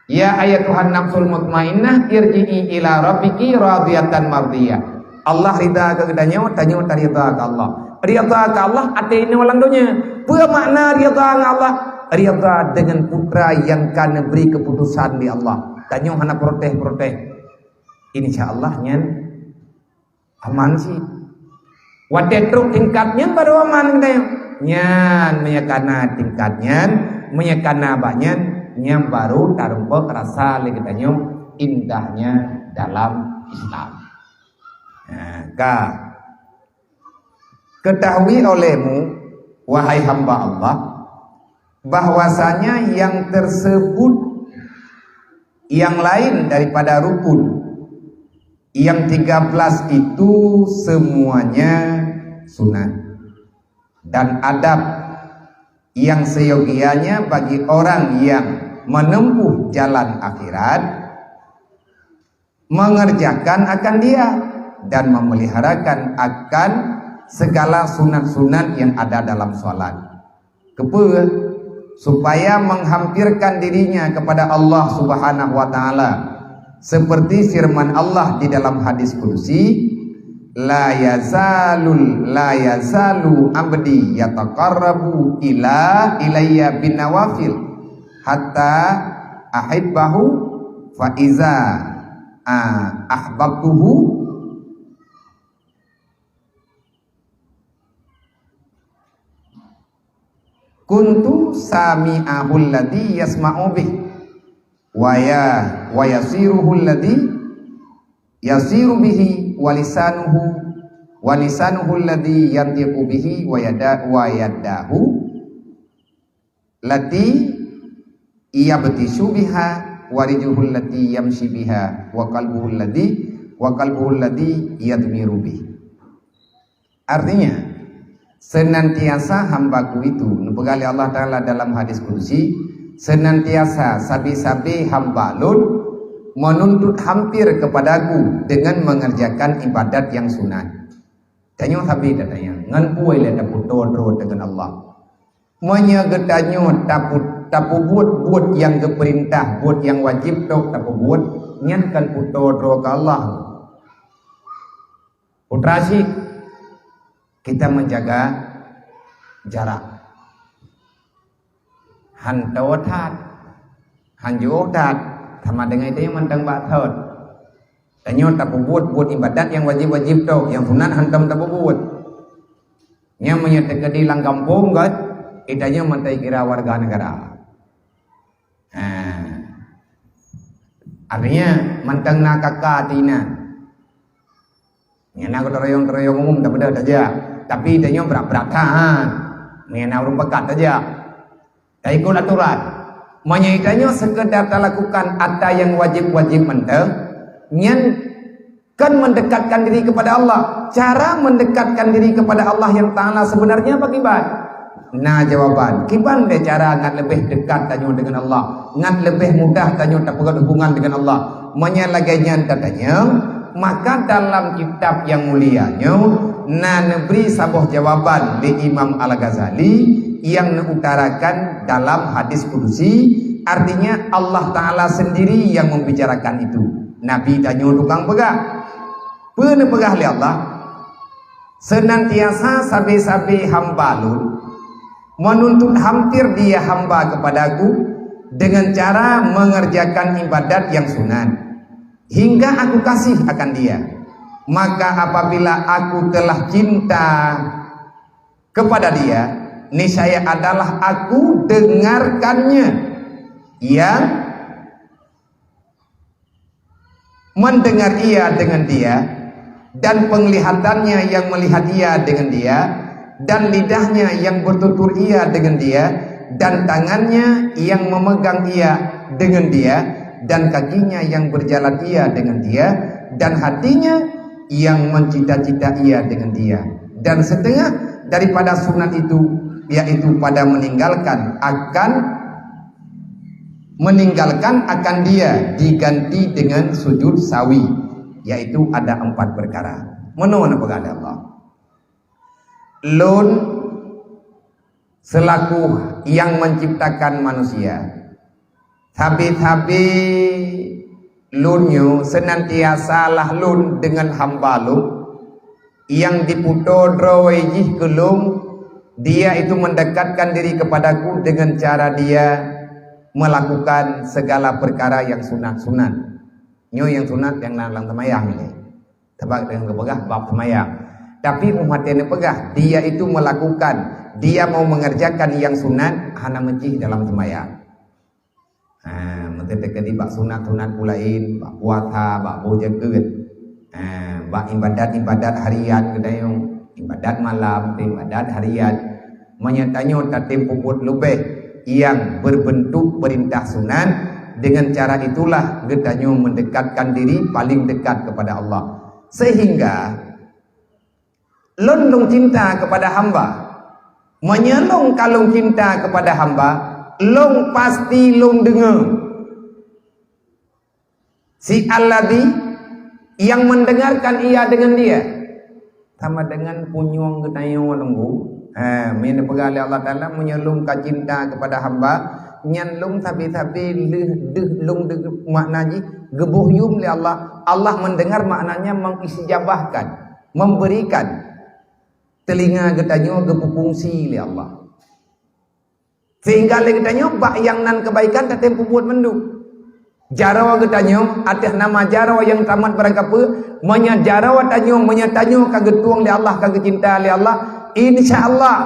Ya ayyatuhan nafsul mutmainnah, irji'i ila rabbiki radiyatan mardiyah. Allah ridha keu geutanyoe, tanyoe taridha keu Allah. Ridha keu Allah até inoe lam donya. Peue makna ridha ngon Allah? Ridha dengan putra nyang ka neubri keuputosan lé Allah. Tanyoe hana protes-protes. Insya Allah nyan aman cit. Watée trok tingkat nyan baru aman geutanyoe. Nyan meunyoe kana tingkat nyan, meunyoe kana bak nyan, nyan baru tareumpok rasa lé geutanyoe indahnya dalam Islam. Nah, ka. Ketahui olehmu, wahai hamba Allah, bahwasanya yang tersebut yang lain daripada rukun, yang tiga belas itu semuanya sunat, dan adab yang seyogianya bagi orang yang menempuh jalan akhirat, mengerjakan akan dia dan memeliharakan akan segala sunat-sunat yang ada dalam salat. Kepeue? Supaya menghampirkan dirinya kepada Allah Subhanahu wa Ta'ala. Seperti firman Allah di dalam hadis kudusi, "La yazalul, la yazalu abdi yataqarrabu ila ilayya bin nawafil hatta ahibbahu, fa iza, a, ahbabtuhu, kuntu sami'ahul ladzi yasma'u bih, wa ya, wa yasiruhul ladzi yasiru bihi, wa lisanuhu, wa lisanuhu alladzi yantiqu bihi, wa yada-, wa yadahu lati yabtishu biha, wa rijluhu allati yamshi biha, wa qalbuhu alladzi, wa qalbuhu alladzi yadmiru bih. Artinya, senantiasa hamba-Ku itu, neupeugah lé Allah Taala dalam hadis kudusi, senantiasa sabe-sabe hamba Lôn menuntut hampir kepada-Ku dengan mengerjakan ibadat yang sunat. Tanyoe sabe tatanyong, ngon peue lé tapeutoe droe teuh ngon Allah? Meunyoe geutanyoe tapu-, tapeubuet buet nyang geupeurintah, buet nyang wajéb tok tapeubuet, nyan kon peutoe droe keu Allah. Putra syik, kita menjaga jarak. Han toe that, han jiôh that, sama dengan tanyoe mantong bak thot. Tanyoe tapeubuet buet ibadat nyang wajéb-wajéb tok, nyang sunat hantom tapeubuet. Nyang meunyoe teukeudi lam gampông göt, itanyoe mantong kira warga negara. Ha. Artinya, mantong na kaka ti inan. Nyang na gotong royong-royong umum tapeudeuh tajak. Tapi tanyoe brat-brat that. Meunyoe na ureuëng pakat tajak. Taikot aturan. Meunyoe tanyoe sekedar talakukan atra nyang wajéb-wajéb mantong, nyan kon mendekatkan diri kepada Allah. Cara mendekatkan diri kepada Allah yang Taala sebenarnya bagaimana? Na jawaban, kiban lé cara ngat leubeh dekat tanyoe dengan Allah, ngat leubeh mudah tanyoe tapeugöt hubungan dengan Allah. Meunyoe lagée nyan tatanyong, maka dalam kitab nyang mulia nyoe na neubri saboh jawaban lé Imam Al-Ghazali nyang neuutarakan dalam hadis kudusi, artinya Allah Taala sendiri yang membicarakan itu. Nabi tanyoe tukang peugah. Peue neupeugah lé Allah? Senantiasa sabe-sabe hamba Lôn menuntut hampir dia hamba kepada-Ku dengan cara mengerjakan ibadat yang sunat, hingga Aku kasih akan dia. Maka apabila Aku telah cinta kepada dia, niscaya adalah Aku dengarkannya yang mendengar ia dengan dia, dan penglihatannya yang melihat ia dengan dia, dan lidahnya yang bertutur ia dengan dia, dan tangannya yang memegang ia dengan dia, dan kakinya yang berjalan ia dengan dia, dan hatinya yang mencita-cita ia dengan dia. Dan setengah daripada sunat itu, yaitu pada meninggalkan akan meninggalkan akan dia diganti dengan sujud sawi, yaitu ada empat perkara. Meunoe neupeugah lé Allah, Lôn selaku yang menciptakan manusia, sabe-sabe Lôn nyoe senantiasa lah Lôn dengan hamba Lôn, nyang dipeutoe droe jih keu Lôn, dia itu mendekatkan diri kepada-Ku dengan cara dia melakukan segala perkara yang sunat-sunat. Nyoe nyang sunat nyang na lam seumayang lé. Sabab nyang geupeugah bab seumayang. Tapi umat nyang neupeugah, dia itu melakukan, dia mau mengerjakan yang sunat, hana meucih dalam seumayang. Ha, meuteuteukeudi bak sunat-sunat peue laén, bak puasa, bak boh jakeuet. Ha, bak ibadat-ibadat harian geutanyoe, ibadat malam, ibadat harian. Meunyoe tanyoe tatem peubuet leubeh nyang berbentuk perintah sunat, dengan cara itulah geutanyoe mendekatkan diri paling dekat kepada Allah. Sehingga Lôn, Lôn cinta kepada hamba. Meunyoe Lôn ka Lôn cinta kepada hamba, Lôn pasti Lôn deungoe. Si alladzi, yang mendengarkan ia dengan dia. Sama dengan punyueng geutanyoe lunggu. Ha, meunyoe neupeugah lé Allah Taala, meunyoe Lôn ka cinta kepada hamba, nyan Lôn sabe-sabe lheueh deuh Lôn deungoe, makna jih geuboh yum lé Allah. Allah mendengar maknanya mengistijabahkan, memberikan. Telinga geutanyoe geupeufungsi lé Allah. Sehingga lé geutanyoe bak nyang nan keubaikan tatem peubuet mandum. Jaroe geutanyoe ateueh nama jaroe nyang tamat barangkapeue, meunyoe jaroe tanyoe, meunyoe tanyoe ka geutueng lé Allah, ka geucinta lé Allah, insya Allah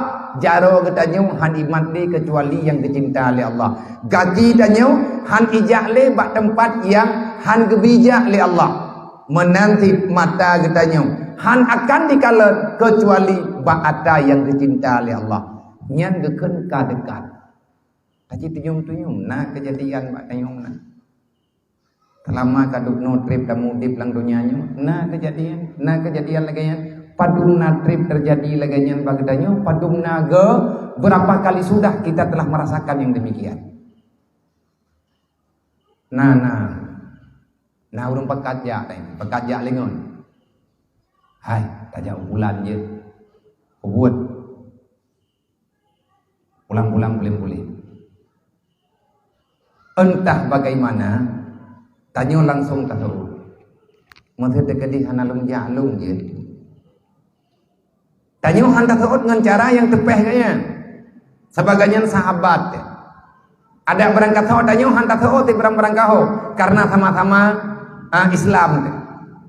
jaroe geutanyoe han imat lé keucuali nyang geucinta lé Allah. Gaki tanyoe han ijak lé bak teumpat nyang han geubri jak lé Allah. Meunan cit mata geutanyoe han akan dikalon keucuali bak ata nyang geucinta lé Allah. Nyan geukheun ka dekat. Tapi tunyum-tunyum na keujadian bak tanyoe na. Seulama ka dubnoe treb tameuudeb lam donya nyoe, na keujadian, na keujadian lagée nyan. Padum na treb teujadi lagée nyan bak geutanyoe, padum na ge-, beurapa kali sudah kita telah merasakan nyang demikian. Na, na. Na ureuëng pakat jak, eh, pakat jak lé ngon. Hai, tajak u bulan jeuet. Peubuet. Pulang-pulang puléh-puléh. Entah bagaimana, tanyoe langsung taseuôt. Meuseuti keudeh hana lôn jak lôn jeuet. Tanyoe han taseuôt ngon cara nyang teupeh geuh nyan. Sabagai nyan sahabat. Adak barangkasoe tanyoe han taseuôt di barang-barangkaho karena sama-sama, ah, Islam.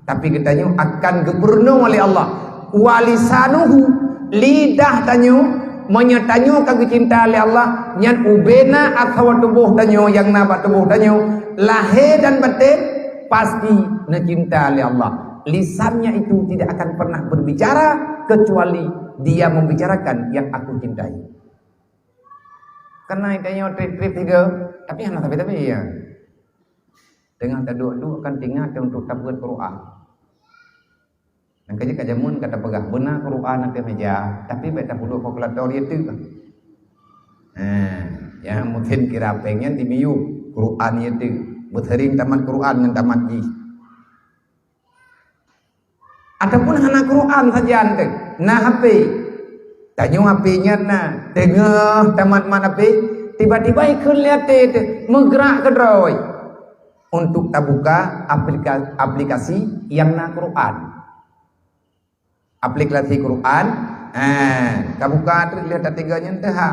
Tapi geutanyoe akan geupeurunoe lé Allah. Walisanuhu, lidah tanyoe, meunyoe tanyoe ka geucinta lé Allah, nyan ubena atawa tuboh tanyoe nyang na bak tuboh tanyoe, lahé dan baten, pasti neucinta lé Allah. Lisannya itu tidak akan pernah berbicara kecuali dia membicarakan yang aku cintai. Karena tanyoe treb-treb tiga, tapi hana tapi-tapi ya. Tengah taduek-duek kan teuingat untuk tabeuet Quran. Nang ka jeuet ka jameun ka tapeugah beuna Quran ateueh meja, tapi bék tapeuduek kalkulator ié teuk. Ha, ya mungkin kira péng nyan dimiyueb Quran ié teuk. Beuseuring tamat Quran ngon tamat jih. Ataupun hana Quran sajan teuh, na H P. Tanyoe H P nyan na, teungoh tamat-mat H P, tiba-tiba ikheun lé até teuh, meugrak keudroe untuk tabuka aplika-, aplikasi nyang na Quran. Aplikasi Quran, eh, tabuka treuk lé teuh tiga nyan teuh ha.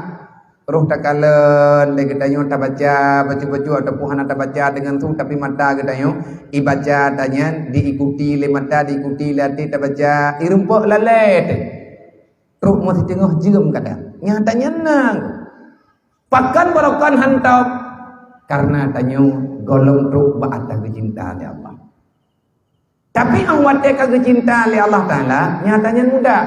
Roh takalon lé geutanyoe tabaca bacut-bacut ataupun hana tabaca deungon su, tapi mata geutanyoe ibaca tanyan diikuti lé mata, diikuti lé até tabaca, irumpok lalée teuh. Trok meusitingoh jeuem kadang. Nyata nyan nang. Pakon barokon hantop? Karena tanyoe gohlom trok bak ata geucinta lé Allah. Tapi óh watée ka geucinta lé Allah Taala, nyata nyan mudah.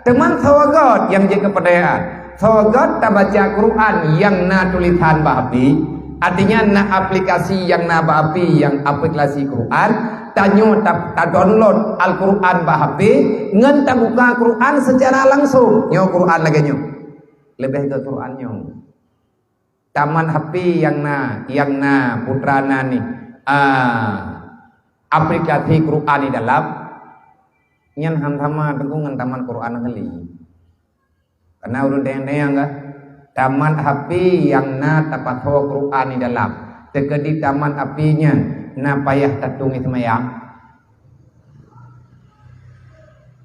Teuma soe göt nyang jeuet keupeudayaan. Soe göt tabaca Quran nyang na tulisan bak api, artinya na aplikasi nyang na bak api nyang aplikasi Quran, tanyoe ta-, tadownload Al-Quran bak api, ngon tabuka Quran secara langsung. Nyoe Quran lagée nyoe. Leubeh göt Quran nyoe. Tamat H P nyang na, nyang na putra na nih, ah, aplikasi Quran di dalam, nyan han sama teungku ngon tamat Quran asli. Karena ureuëng tanyong-tanyong kah, tamat H P nyang na tapasoe Quran di dalam, teukeudi tamat H P nyan na payah tatueng seumayang.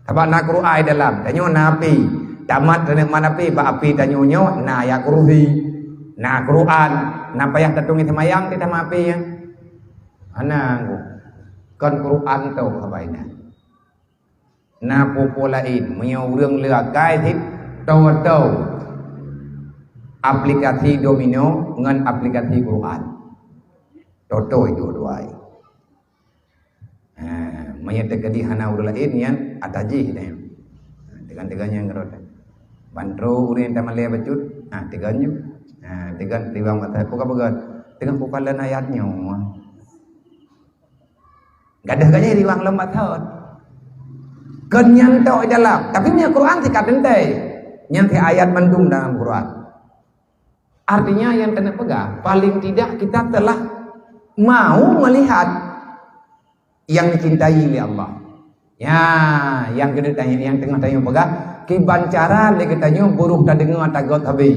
Sabab na Quran di dalam, tanyoe na api. Tamat teuneuk mat api, bak api tanyoe nyoe na ayat kursi, na Quran, na payah tatueng seumayang di tamat api nyan. Hana, kon Quran toh haba inan. Na peue-peue laén, meunyoe ureuëng le akai cit, toh-toh aplikasi domino ngon aplikasi Quran. Toh-toh dua-dua. Ha, meunyoe teukeudi hana ureuëng laén nyan ata jih teuh. Tegan-tegan nyang rot. Ban trok ureuëng nyang tamalée bacut, ha, tegan ju. Ha, tegan riwang mata, peugah-peugah. Tegan peugah lam ayat nyoe. Gadoh gajih riwang lom batot. Kon nyan tok dalam, tapi meunyoe Quran sikat teuntée. Nyan si ayat mandum dalam Quran. Artinya yang kena peugah, paling tidak kita telah mau melihat yang dicintai oleh Allah. Ya, yang kena tanya, yang tengah tanya peugah, kiban cara lé geutanyoe buruh tadeungoe ata göt habéh.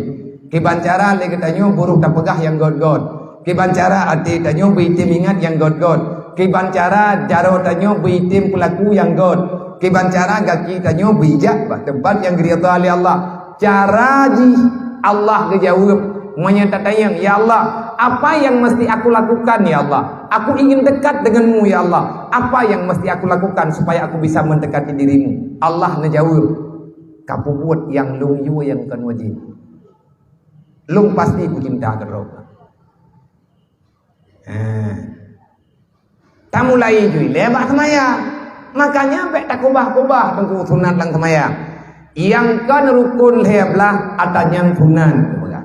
Kiban cara lé geutanyoe buruh tapeugah nyang göt-göt. Kiban cara até tanyoe beuitem ingat nyang göt-göt. Kiban cara jaroe tanyoe beuitem peulaku nyang göt. Kiban cara gaki tanyoe beujak bak teumpat nyang geuridha lé Allah. Cara jih Allah geujaweueb meunyoe tatanyong, "Ya Allah, apa yang mesti aku lakukan, ya Allah? Aku ingin dekat dengan-Mu, ya Allah. Apa yang mesti aku lakukan supaya aku bisa mendekati diri-Mu?" Allah neujaweueb, "Ka peubuet nyang Lôn yue nyang kon wajéb. Lôn pasti kucinta keudroe." Ha. Tamulai jih lé bak seumayang. Makanya bék takubah-kubah teungku sunat lam seumayang. Nyang kon rukun lhée blaih ata nyan sunat, peugah.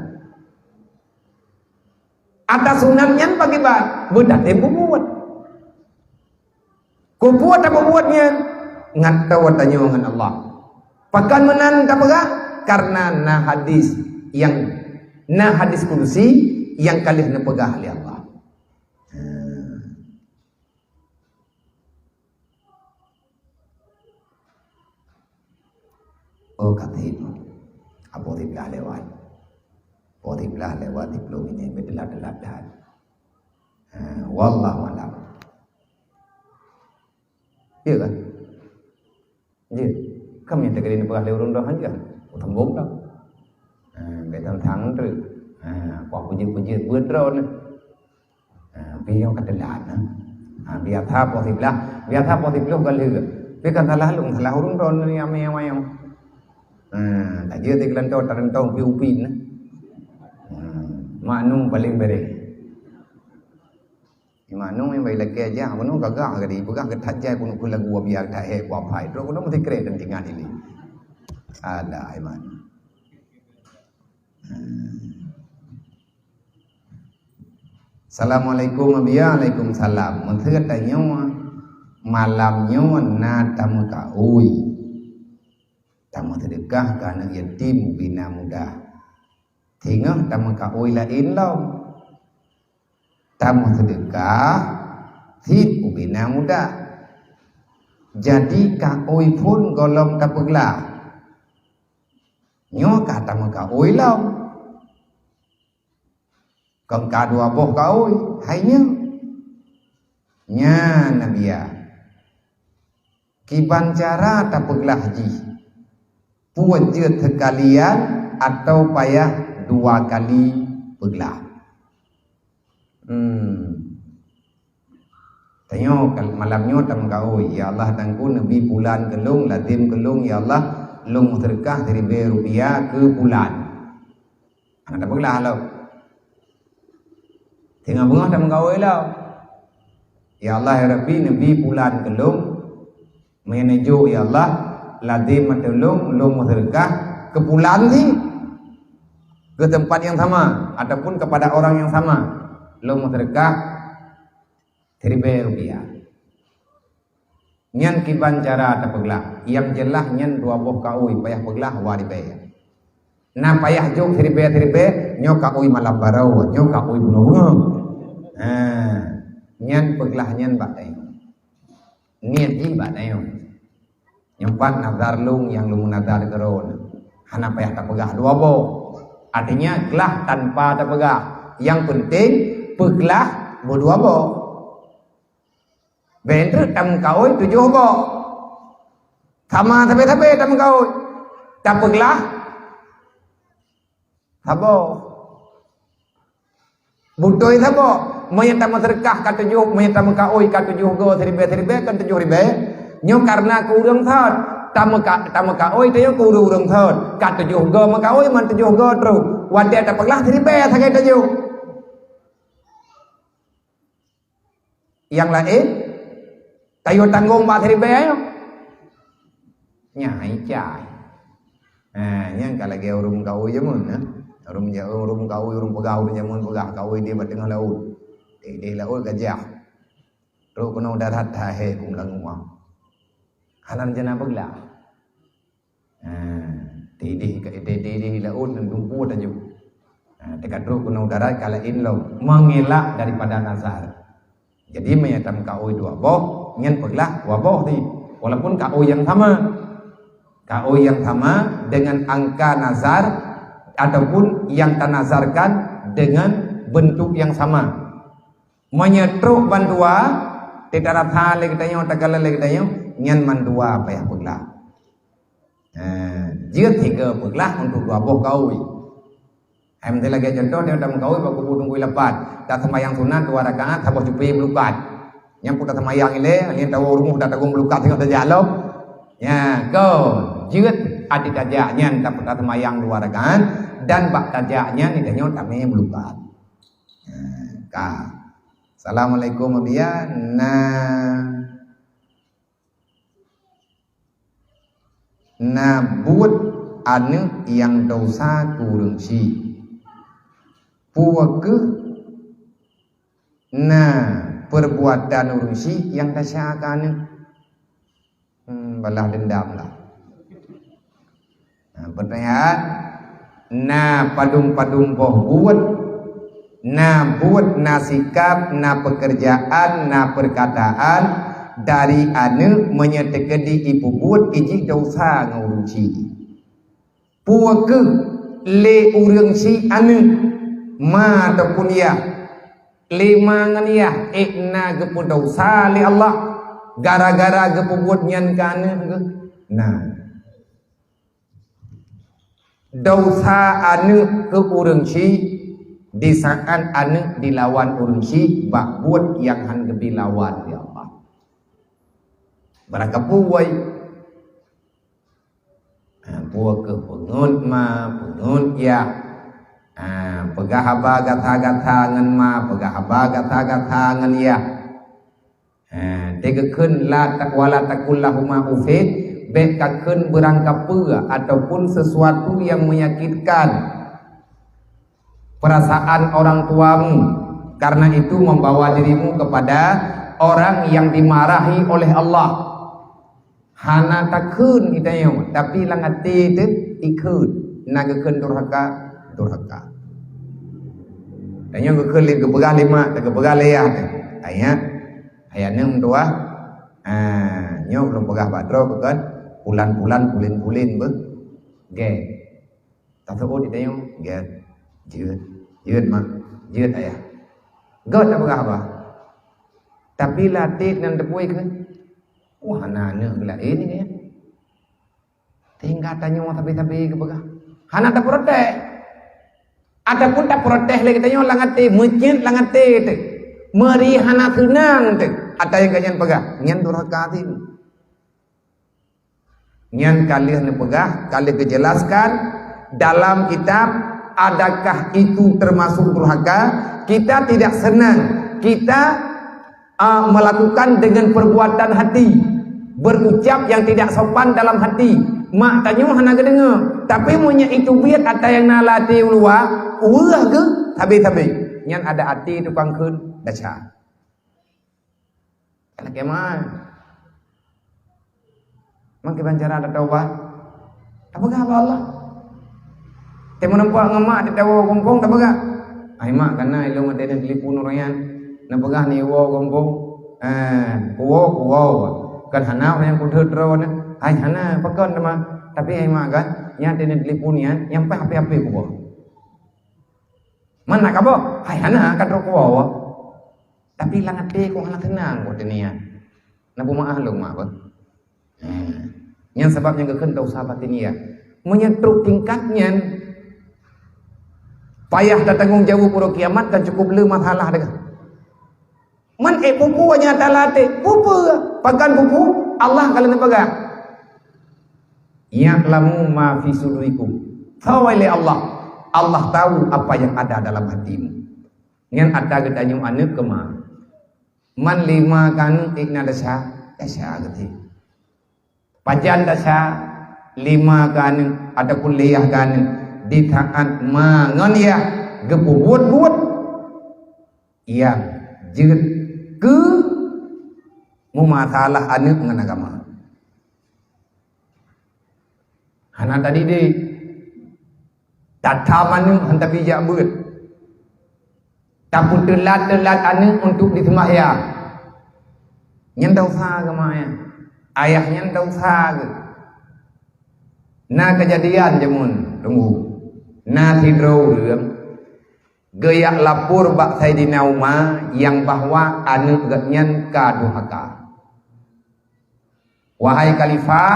Ata sunat nyan pakriban? Beutatém peubuet. Keupeue tapeubuet nyan? Ngat tawa tanyoe ngon Allah. Pakon meunan tapeugah? Karena na hadis nyang, na hadis kudusi nyang ka lheueh neupeugah lé Allah. Oh, ka trép. Apoe siblaih lewat. Apoe siblaih lewat, tiplôh minit, beuteulat-teulat that. Ha, wallahu a'lam. Ya kan? Ya. Kamu yang terkena peugah lé ureuëng droe hanjeuet. Utang bom dah. Ha, beutang-tang treuk. Ha, kuah pujeuet-pujeuet beuet droe ni. Ha, pih nyoe ka teulat, ha. Ha, biasa poh siblaih, biasa poh siblaih ka lheueh. Pih kan salah lôn, salah ureuëng droe ni amai-amai nyoe. Ha, laju teukeulantô, tarantong pih upin, ha. Ha, maknum paling bereh. Maknum yang baik lagi aja, maknum gagah gadi, peugah geutajai keuneuk lagu biar tak hek buah pai. Terus keuneuk mesti keren dan tinggal ini. Ada iman. Ha. Assalamualaikum, Abiya. Waalaikumsalam. Meuseuti tanyoe, malam nyoe na tameukaôi. Tameuseudeukah keu aneuk yatim ubena muda. Singoh tameukaôi laén lom. Tameuseudeukah cit ubena muda. Jadi kaôi phon gohlom tapeuglah. Nyoe ka tameukaôi lom. Kon ka dua boh kaôi, hai nyoe. Nyan Nabiya. Kiban cara tapeuglah jih. Peue jeuet seukalian atawa payah dua kali peuglah. Hmm. Tanyoe kal-, malam nyoe tameukaôi, "Ya Allah, Teungku, neubi pulan keu lôn, lazem keu lôn, ya Allah, lôn meuseudeukah siribée rupiah keu pulan." Hana tapeuglah lom. Singoh beungoh tameukaôi lom. "Ya Allah, ya Rabbi, neubi pulan keu lôn, meunyoe neujok, ya Allah, lazem ateueh lôn, lôn meuseudeukah keu pulan jih, keu teumpat nyang sama, ataupun kepada orang nyang sama, lôn meuseudeukah siribée rupiah." Nyan kiban cara tapeuglah. Nyang jeulaih nyan dua boh kaôi payah peuglah dua ribée. Na payah jok siribée-siribée, nyoe kaôi malam baroe, nyoe kaôi bunoe-bunoe. Ha, nyan peuglah nyan bak tanyoe. Niet jih bak tanyoe. Nyang pat nazar lôn nyang lôn nazar keudroe. Hana payah tapeugah dua boh. Artinya, glah tanpa tapeugah. Nyang penting, peuglah beudua boh. Bék treuk tameukaôi tujoh boh. Sama sabe-sabe tameukaôi. Tapeuglah saboh. Beutôi saboh. Meunyoe tameuseudeukah ka tujoh, meunyoe tameukaôi ka tujoh goe siribée-siribée, kan tujoh ribée. Nyoe karena keu ureuëng sot. Tameuka-, tameukaôi tanyoe keu ureuëng-ureuëng sot. Ka tujoh goe meukaôi, man tujoh goe treuk. Watée tapeuglah siribée sagai tujoh. Nyang laén, tayue tanggong bak siribée nyoe. Nyan hai cai. Ha, nyan ka lagée ureuëng kaôi jameun, ha. Ureuëng ja-, ureuëng kaôi, ureuëng peugah, ureuëng jameun peugah, kaôi di bak teungoh laôt. Di, di laôt gajah. Trok keunoe darat tahe kum lam rumah. Hana rencana peuglah. Ha, tidih ka, tidih, tidih laôt dan dumpeue taju. Ha, teuka trok keunoe darat ka laén lom, mengelak daripada nazar. Jadi, meunyoe tameukaôi dua boh, nyan peuglah dua boh tadi. Walaupun kaôi nyang sama. Kaôi nyang sama dengan angka nazar ataupun nyang tanazarkan dengan bentuk nyang sama. Meunyoe trok bandua, teutarasa lé geutanyoe, takalon lé geutanyoe, nyan mandua payah peuglah. Ha, jeuet sigoe peuglah untuk dua boh kaôi. Hai meusti lagée contoh, nyoe tameukaôi bak kubu Teungku Lapan. Taseumayang sunat dua rakaat, saboh cupie meulukat. Nyang peue taseumayang ilée, nyan tawoe rumoh dan tagong meulukat singoh tajak lom. Nya, kon jeuet até tajak nyan ta-, taseumayang dua rakaat dan bak tajak nyan geutanyoe tamé meulukat. Ha, ka. Assalamualaikum, Abi, ya. Na, na buet aneuëk nyang desya keu ureuëng syik. Peu kheueh na peurbuatan ureuëng syik nyang desya keu aneuëk? Hmm, balas dendam lah. Nah, pertanyaan, na padum-padum boh buet, na buet, na sikap, na pekerjaan, na perkataan dari aneuëk meunyoe teukeudi ipeubuet ijih desya ngon ureuëng syik. Peu kheueh lé ureuëng syik aneuëk, ma ataupun yah, lé ma ngon yah, ék na geupeu desya lé Allah gara-gara geupeubuet nyan keu aneuëk geuh? Na. Desya aneuëk keu ureuëng syik di saát aneuëk dilawan ureuëng syik bak buet nyang hán geubri lawan lé Allah. Barangkapeue, ha, peu kheueh peungeut ma, peungeut yah. Ha, peugah haba gata-gata ngon ma, peugah haba gata-gata ngon yah. Ha, teugeukheun la ta-, wala taqul lahuma uffin, bék kakheun beurangkapeue ataupun sesuatu yang menyakitkan perasaan orang tuamu, karena itu membawa dirimu kepada orang yang dimarahi oleh Allah. Hana takheun geutanyoe, tapi lam até teuh ikheun, na geukheun durhaka, durhaka. Tanyoe geukheun lé, geupeugah lé mak, geupeugah lé yah teuh. Ayah, ayah neuem tuah. Ah, nyoe ulôn peugah bak droe bukon, pulan-pulan, pulen-pulen beuh. Gét. Taseuôt di tanyoe, gét. Jeuet. Jeuet mak. Jeuet ayah. Gét tapeugah haba. Tapi lam até nan teupeu kheun, wah, hana aneuëk geulaén nyan. Sehingga tanyoe sabe-sabe geupeugah. Hana taprotes. Ataupun taprotes lé geutanyoe lam até, meucit lam até teuh. Meuri hana seunang teuh. Ata nyang ka nyan peugah, nyan durhaka até. Nyan ka lheueh neupeugah, ka lheueh geujelaskan dalam kitab, adakah itu termasuk durhaka? Kita tidak senang. Kita ah, melakukan dengan perbuatan hati, berucap yang tidak sopan dalam hati. Mak tanyoe hana geudeungoe, tapi meunyoe itu biet ata nyang na lam até u luwa, weueh geuh sabe-sabe. Nyan adak até tukang kheun desya. Kana keumah. Meukiban cara tataubat? Tapeugah bak Allah. Teuma nampak ngon mak teuh tawoe gampông, tapeugah, "Hai mak, kana ilôn watée neutelepon ureuëng nyan, neupeugah neuwoe gampông, eh, kuwoe, kuwoe. Kan hana ureuëng nyang kudeuet droe nyan." "Hai, hana, pakon teuma. Tapi hai mak kan, nyan watée neutelepon nyan, nyang paih api-api kuwoe." "Man na kaboh?" "Hai, hana, ka trok kuwoe." Tapi lam até kok hana seunang, kok teuh nyan. Na peumeu'ah lôn mak beuh. Nah, nyan sabab nyang geukheun desya batiniah. Meunyoe trok tingkat nyan, payah tatanggong jaweueb uroe kiamat, kan cukup le masalah teuh. Man ék peue-peue nyang talateh, peue-peue, pakon peue-peue, Allah ka lheueh neupeugah. "Ya'lamu ma fi sudurikum." Tawai lé Allah. Allah tahu apa yang ada dalam hatimu. Nyan ata geutanyoe aneuëk keu ma. Man lé ma keu aneuëk ék na desya, desya geutanyoe. Pajan desya lé ma keu aneuëk ataupun lé yah keu aneuëk di saát ma ngon yah geupeubuet-buet nyang jeuet keu meumasalah aneuëk ngon agama. Hana tadidik. Tatam aneuëk hana tabijak beuet. Tapeuteulat-teulat aneuëk untuk diseumbahyang. Nyan desya keu ma nyan. Ayah nyan desya keu. Na keujadian jameun teunggu. Na sidroe ureuëng geujak lapor bak Saidina Umar nyang bahwa aneuëk geuhnyan ka durhaka. "Wahai Khalifah,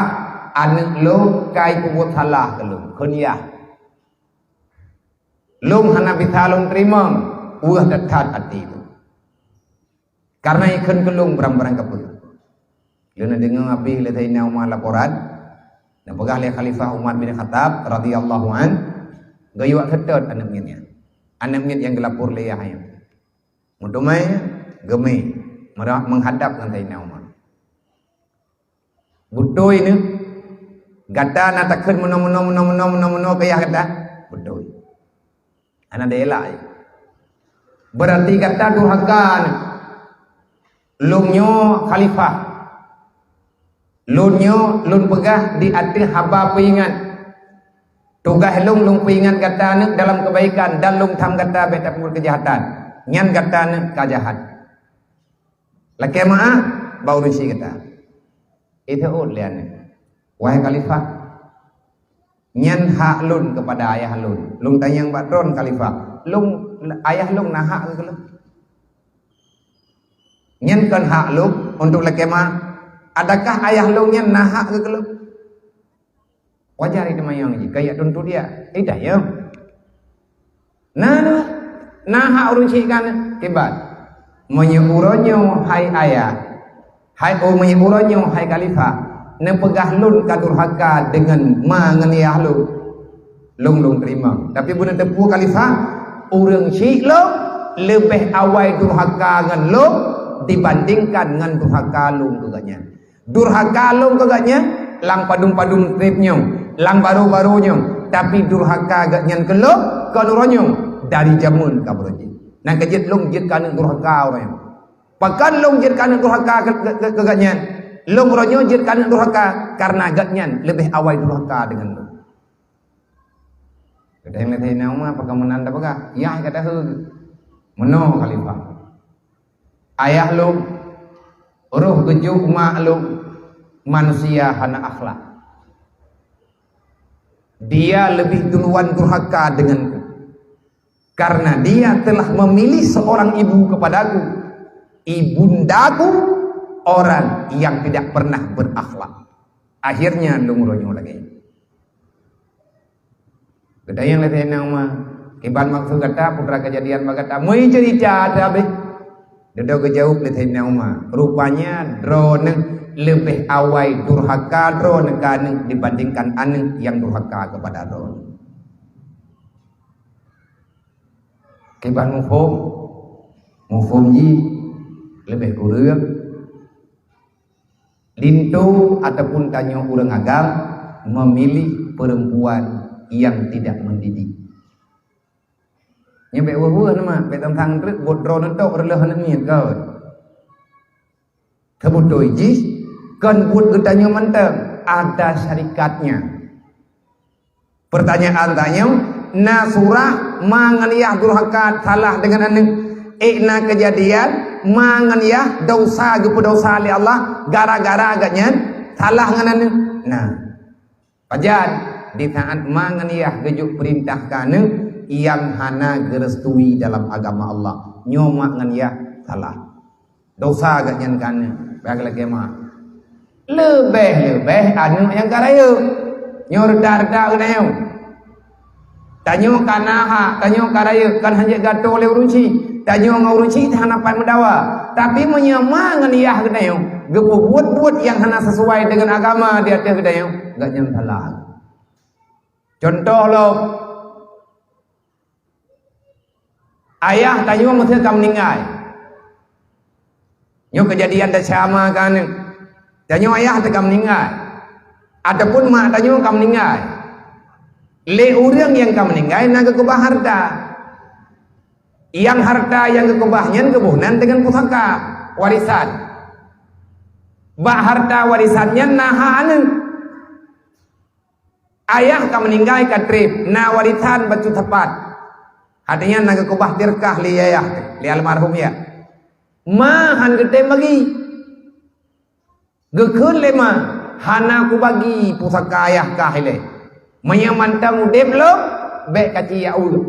aneuëk lôn ka ipeubuet salah keu lôn, kheun yah. Lôn hana bisa lôn teurimong, weueh that-that até lôn. Kareuna ikheun keu lôn barang-barang kapeue." Lheueh neudeungoe abéh lé Saidina Umar laporan, neupeugah lé Khalifah Umar bin Khattab radhiyallahu an, geuyue seutôt aneuëk miet nyan. Aneuëk miet nyang geulapor lé yah nyan. Meuteumé, Geumé, meura-, meuhadab ngon Saidina Umar. Beutôi nyoe, gata na takheun meunoe, meunoe, meunoe, meunoe, meunoe, meunoe keu yah gata? Beutôi. Hana dielak. Beurati gata durhaka nyoe. Lôn nyoe khalifah. Lôn nyoe lôn peugah di ateueh haba peuingat. Tugaih lôn, lôn peuingat gata nyoe dalam keubaikan dan lôn tham gata bék tapeubuet keujahatan. Nyan gata nyoe ka jahat. Lakée meuáh bak ureuëng syik gata. Iteuôt lé aneuëk, "Wahai khalifah, nyan hak lôn keupada ayah lôn. Lôn tanyong bak droen khalifah, lôn, ayah lôn na hak keu lôn? Nyan kon hak lôn untuk lakée meuáh? Adakah ayah lôn nyan na hak keu lôn?" Wajar iteumanyong jih, ka jak tuntut jak. Eh, tanyong. Na, na, na hak ureuëng syik kan? Kiban. Meunyoe uroe nyoe, hai ayah, hai, oh, meunyoe uroe nyoe, hai khalifah, neupeugah lôn ka durhaka deungon ma ngon yah lôn, lôn, lôn teurimong. Tapi beuneuteupeu khalifah, ureuëng syik lôn leubeh awai durhaka ngon lôn dibandingkan ngon durhaka lôn keu gobnyan. Durhaka lôn keu gobnyan lam padum-padum treb nyoe, lam barô-barô nyoe, tapi durhaka gobnyan keu lôn kon uroe nyoe, dari jameun ka beureuji. Nyang ka jeuet lôn jeuet keu aneuëk durhaka uroe nyoe. Pakon lôn jeuet keu aneuëk durhaka keu, keu, keu, keu gobnyan? Lôn uroe nyoe jeuet keu aneuëk durhaka kareuna gobnyan leubeh awai durhaka deungon lôn. Geutanyong lé Saidina Umar, "Pakon meunan tapeugah?" "Yah," gata heueh. "Meunoe khalifah. Ayah lôn, roh geujok mak lôn, manusia hana akhlak. Dia lebih duluan durhaka denganku, karena dia telah memilih seorang ibu kepadaku. Ibundaku orang yang tidak pernah berakhlak. Akhirnya lôn uroe nyoe lagée nyoe." Geutanyong lé Saidina Umar, "Kiban maksud gata, peue teuma keujadian bak gata?" Meuceurita teuhabéh. Dudoe geujaweueb lé Saidina Umar, "Rupanya droeneueh leubeh awai durhaka droeneueh keu aneuëk dibandingkan aneuëk nyang durhaka keupada droeneueh." Kiban muphom? Muphom jih leubeh kureueng. Linto ataupun tanyoe ureuëng agam memilih perempuan yang tidak mendidik. Nyan bék weueh-weueh nama, bék tang-tang treuk buet droeneueh tok reuloh aneuk miet kon. Teubeutôi jih kon buet geutanyoe mantong, ada syarikatnya. Pertanyaan tanyoe, na surah ma ngon yah durhaka salah deungon aneuëk? Ék na keujadian ma ngon yah desya geupeudosa lé Allah gara-gara gobnyan salah ngon aneuëk? Na. Pajan? Di saat ma ngon yah geujok peurintah keu aneuëk nyang hana geurestui dalam agama Allah, nyoe ma ngon yah salah. Desya gobnyan keu aneuëk, bak lagée ma. Leubeh-leubeh aneuëk nyang ka rayeuk. Nyoe reuta-reuta geutanyoe. Tanyoe ka na hak, tanyoe ka rayeuk, kon hanjeuet gato lé ureuëng chik. Tanyoe ngon ureuëng chik hana pat meudawa. Tapi meunyoe ma ngon yah geutanyoe geupeubuet buet nyang hana sesuai deungon agama di ateueh geutanyoe, gobnyan salah. Cuntoh lom, ayah tanyoe meusé ka meuninggai. Nyoe keujadian desya ma keu aneuëk. Tanyoe ayah teuka meuninggai, ataupun mak tanyoe ka meuninggai. Lé ureuëng nyang ka meuninggai na geukeubah hareuta. Nyang hareuta nyang geukeubah nyan geuboh nan deungon pusaka, warisan. Bak hareuta warisan nyan na hak aneuëk. Ayah ka meuninggai ka treb, na warisan bacut sapat. Hati nyan na geukeubah tirkah lé ayah, lé almarhum yah. Ma han geutem bagi. Geukheun lé ma, "Hana kubagi pusaka ayah kah ilée. Meunyoe mantong udeb lôn, bék kaci jak weuek.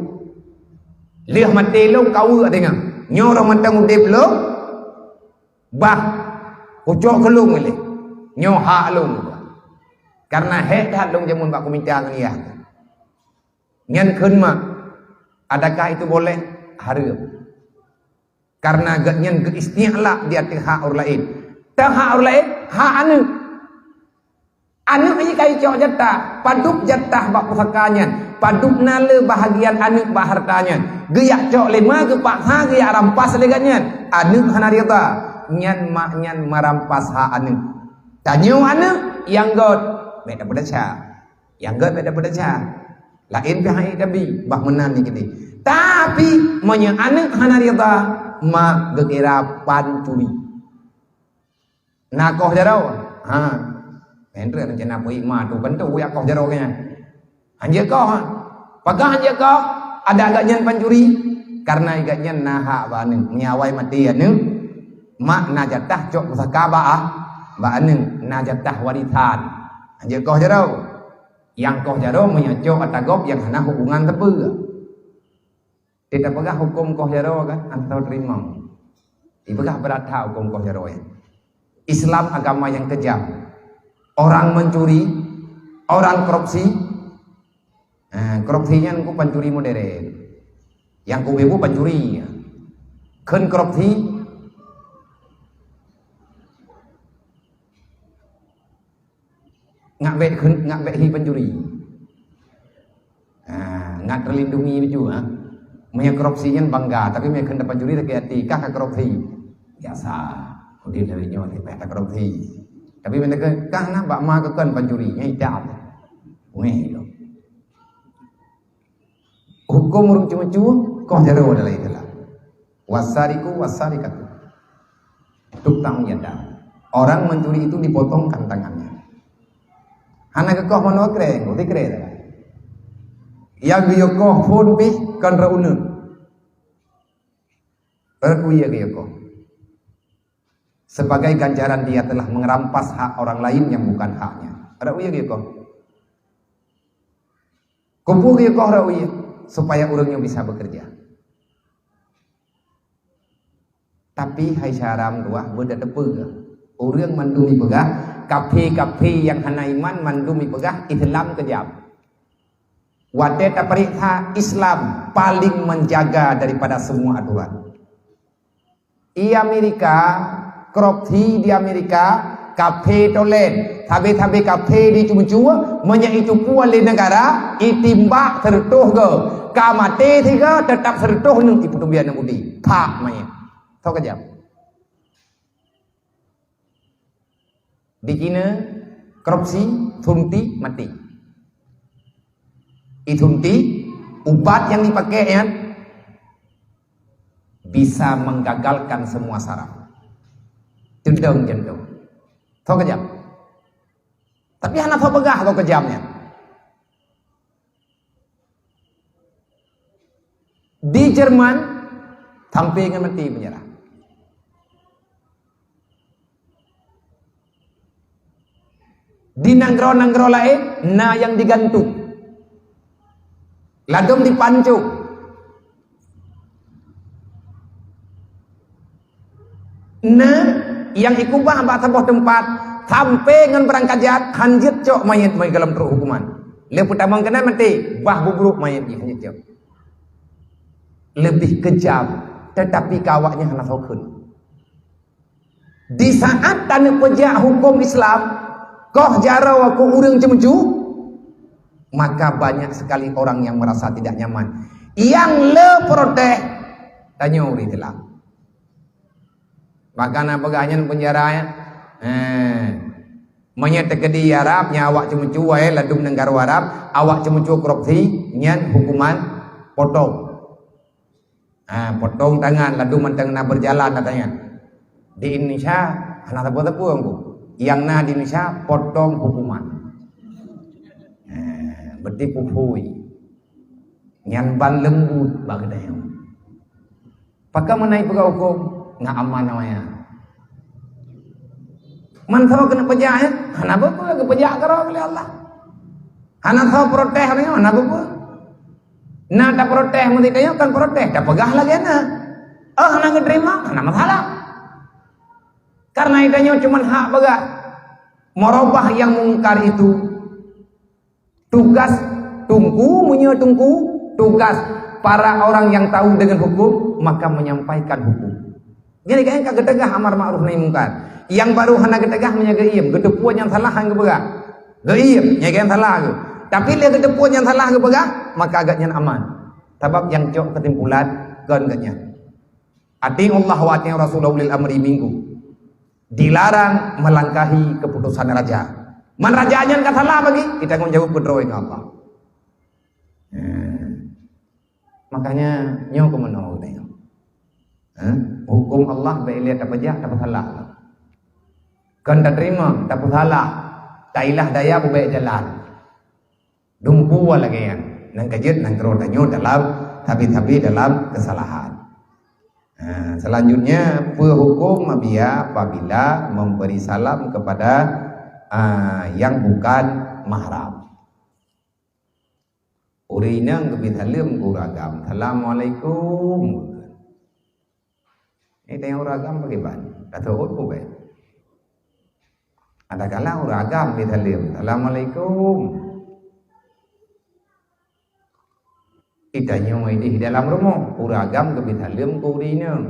Lheueh maté lôn ka weuek teungoh. Nyoe roh mantong udeb lôn, bah kucok keu lôn ilée. Nyoe hak lôn." Kareuna hék that lôn jameun bak kumita ngon yah. Nyan kheun mak, "Adakah itu boleh?" Hareuem. Kareuna gobnyan geu-isti'la di ateueh hak ureuëng laén. Teuh hak ureuëng laén, hak aneuëk. Aneuk jih ka jicok jatah, padub jatah bak pusaka nyan, padub na le bahagian aneuk bak hareuta nyan. Geujak cok lé ma, geupaksa geujak rampas lé gobnyan. Aneuk hana rida, nyan mak nyan meurampas hak aneuk. Tanyoe aneuk nyang göt, bèk tapeudesya. Nyang göt bèk tapeudesya. Laén pih hai tabi, bah meunan nyan keudéh. Tapi meunyoe aneuk hana rida, mak geukira pancuri. Na koh jaroe? Ha. Meuntreuk rencana peuhikmah tu, kan tu jak koh jaroe nyan. Hanjeuet koh, ha. Pakon hanjeuet koh? Adak gobnyan pancuri. Karena gobnyan na hak bak aneuk. Meunyo awai maté aneuk, mak na jatah cok pusaka bak, ah, bak aneuk, na jatah warisan. Hanjeuet koh jaroe. Nyang koh jaroe meunyo cok ata gob nyang hana hubungan sapeue. Teupeugah huköm koh jaroe kan, atau teurimong. Ipeugah brat that huköm koh jaroe. Islam agama yang kejam. Orang mencuri, orang korupsi. Eh, korupsi nyan ku pancuri modern. Nyang ku ibu pancuri. Kheun korupsi, ngak bèk kheun, ngak bèk hi pancuri. Ha, ngak terlindungi baju, ha. Meunyo korupsi nyan bangga, tapi meunyo kheun pancuri sakét até, kah ka korupsi. Biasa. Udép lagèe nyoe, tapi tak korupsi. Tapi meunyo kah na bak ma keu kon pancuri, nyan itam. Weh, tu. Huköm ureueng ceumeucue, koh jaroe dalam Islam. Wasariqu wasariqatu. Tuqta'u yadahu. Orang mencuri itu dipotongkan tangannya. Hana geukoh manoe kreng, berarti kreng. Nyang geuyue koh phôn pih kon rot uneuen. Rot uyeue geuyue koh. Sebagai ganjaran dia telah merampas hak orang lain yang bukan haknya. Rot uyeue geuyue koh. Keupeue geuyue koh rot uyeue? Supaya ureueng nyoe bisa bekerja. Tapi hai syedara meutuwah, beutateupeue. Ureueng mandum ipeugah, kafé-kafé nyang hana iman mandum ipeugah Islam keujam. Watèe tapareksa, Islam paling menjaga daripada semua aturan. Di Amerika, korupsi di Amerika, kafé tolen, sabe-sabe kafé di ceumeucue, meunyo itupeue lé neugara, itimbak seureutôh goe. Ka maté sigoe, teutap seureutôh neuk ipeuteubiet aneuk budi. Pak manyét. Soe keujam? Di Cina, korupsi, suntik, mati. Isuntik, ubat nyang dipakai nyan bisa menggagalkan semua saraf. Teudong jantung. Soe keujam? Tapi hana soe peugah soe keujam nyan. Di Jerman, sampai ngon maté penjara. Di nanggroe-nanggroe laén, na nyang digantung. Ladôm dipancong. Na nyang ikubah bak saboh teumpat, sampai ngon beurangkat jat, hanjeuet cok manyét meugohlom trok hukuman. Lé peutamong keunan maté, bah bubrok manyét jih hanjeuet cok. Leubeh keujam, teutapi keu awaknyan hana soe kheun. Di saat taneuk peujak huköm Islam, koh jaroe keu ureueng ceumeucue, maka banyak sekali orang yang merasa tidak nyaman. Nyang le protes, tanyoe ureueng Islam. Bahkan na peugah nyan penjara, ya. Eh. Meunyo teukeudi Arab, nyan awak ceumeucue, eh, ladum nanggroe Arab, awak ceumeucue korupsi, nyan hukuman potong. Ha, potong tangan, ladum mantong na berjalan, katanya. Di Indonesia, hana sapeue-sapeue, Teungku. Nyang na di Indonesia, potong hukuman. Ha, berarti pupui. Nyan ban leumbut bak geutanyoe. Pakon meunan ipeugah huköm? Ngon aman awaknyan. Man saboh keuneuk peujak, eh? Hana peue-peue, geupeujak keudroe lé Allah. Hana saboh protes awaknyan, hana peue-peue. Na taprotes meunyoe tanyoe kon protes, tapeugah lagèe na. Oh, hana geuteurimong, hana masalah. Karena tanyoe cuma hak peugah. Merubah yang mungkar itu tugas teungku, meunyoe teungku, tugas para orang yang tahu dengan hukum, maka menyampaikan hukum. Jadi, kan ka geuteugah amar makruf nahi mungkar. Nyang barô hana geuteugah meunyoe geuiem, geuteupeue nyang salah han geupeugah. Geuiem, nyang salah geuh. Tapi lé geuteupeue nyang salah geupeugah, maka geuh nyan aman. Sabab nyang cok keusimpulan kon geuh nyan. Ati'ullah wa ati'ur rasul wa ulil amri minkum. Dilarang melangkahi keputusan raja. Man raja nyan ka salah bagi, kita tanggung jawab keudroe keu Allah. Hmm. Makanya nyoe keuh meunoe geutanyoe. Eh? Huköm Allah bèk ilèe tapeujah, tapeusalah. Kon tateurimong, tapeusalah. Tailah daya beubèk jalan. Dumpeue lagèe nyan. Nyang ka jeuet nyang keudroe tanyoe dalam, sabe-sabe dalam keusalahan. Ha, selanjutnya, peuhuköm apabila memberi salam kepada, ah, yang bukan mahram. Ureueng inong geubri saleuem keu ureueng agam, "Assalamualaikum." Eh, tanyong ureueng agam pakriban? Ka teuôt peue bèk? Adakala ureueng agam geubri saleuem, "Assalamualaikum." Geutanyoe idéh di dalam rumoh, ureueng agam geubri saleuem keu ureueng inong.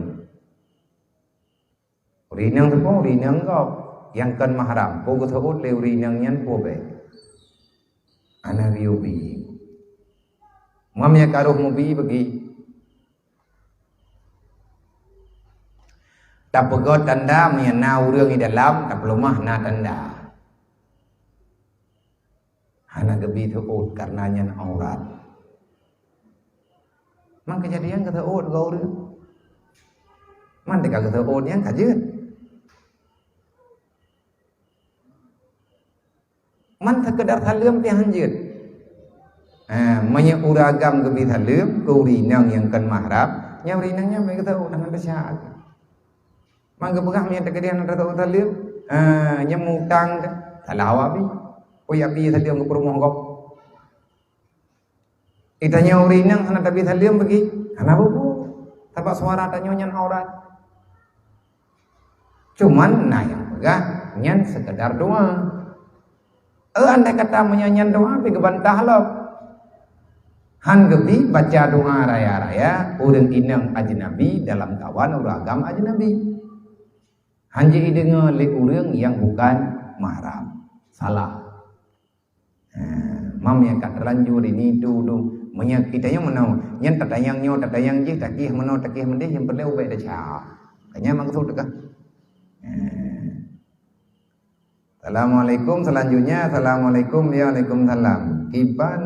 Ureueng inong teuh po, ureueng inong gob nyang kon mahram, peue geuseuôt lé ureueng inong nyan peue bèk? Hana geuyue bi. Meunyoe ka roh mubi bagi. Tapeugöt tanda meunyoe na ureueng di dalam, tapeuleumah na tanda. Hana geubri seuôt kareuna nyan aurat. Man keujadian geuseuôt keu ureueng. Man teuka geuseuôt nyan ka jeuet. Man sekedar saleuem pih han jeuet. Ha, meunyoe ureueng agam geubri saleuem keu ureueng inong nyang kon mahram, nyan ureueng inong nyan meugeuseuôt hana desya. Man geupeugah meunyoe teukeudi hana teuôt saleuem, ha, nyan mutang teuh. Salah awak bi. Oi, abi saleuem keu peurumoh gob. Geutanyoe ureueng inong hana tabi saleuem bagi, hana peue-peue. Sabab suara tanyoe nyan aurat. Cuman na nyang peugah nyan sekedar doa. Eh, andai kata meunyoe nyan doa pih geubantah lom. Han geubri baca doa raya-raya ureueng inong ajnabi dalam kawan ureueng agam ajnabi. Han jideungoe lé ureueng nyang bukan mahram. Salah. Ha, mam nyang ka teulanjur ini tu, tu. Meunyoe geutanyoe meunoe, nyan tatanyong nyoe, tatanyong jih, takieh meunoe, takieh meudéh, nyang peureulèe ubak desya. Ka nyan maksud teuka. Ha. Assalamualaikum, selanjutnya, assalamualaikum, ya, waalaikumsalam. Kiban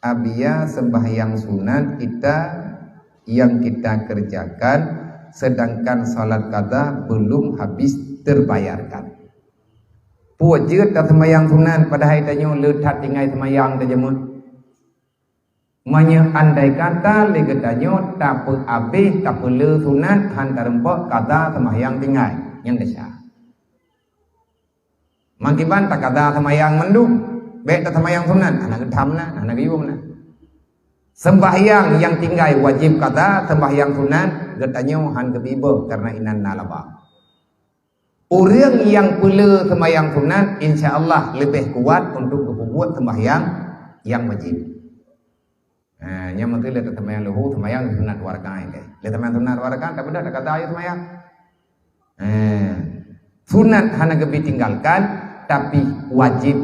abia sembahyang sunat kita yang kita kerjakan, sedangkan salat qada belum habis terbayarkan. Peue jeuet taseumayang sunat padahai tanyoe le that tinggai seumayang tajameun? Meunyoe andai kata lé geutanyoe tapeuabéh tapeulé sunat han tareumpok qada seumayang tinggai, nyan desya. Mangkiban takada seumayang mandum, bèk taseumayang sunat, hana geutham na, hana geuyue na. Seumbahyang nyang tinggai wajéb kada, seumbahyang sunat geutanyoe han geubri boh kareuna inan na laba. Ureueng nyang peulé seumbahyang sunat, insya Allah leubeh kuat untuk geupeubuet seumbahyang nyang wajéb. Ha, nyan meuteulheueh lé seumbahyang luhu, seumbahyang sunat dua rakaat ilèe. Lé seumbahyang sunat dua rakaat, tapi dah takada ayo seumbahyang. Ha, sunat hana geubri tinggalkan, tapi wajéb.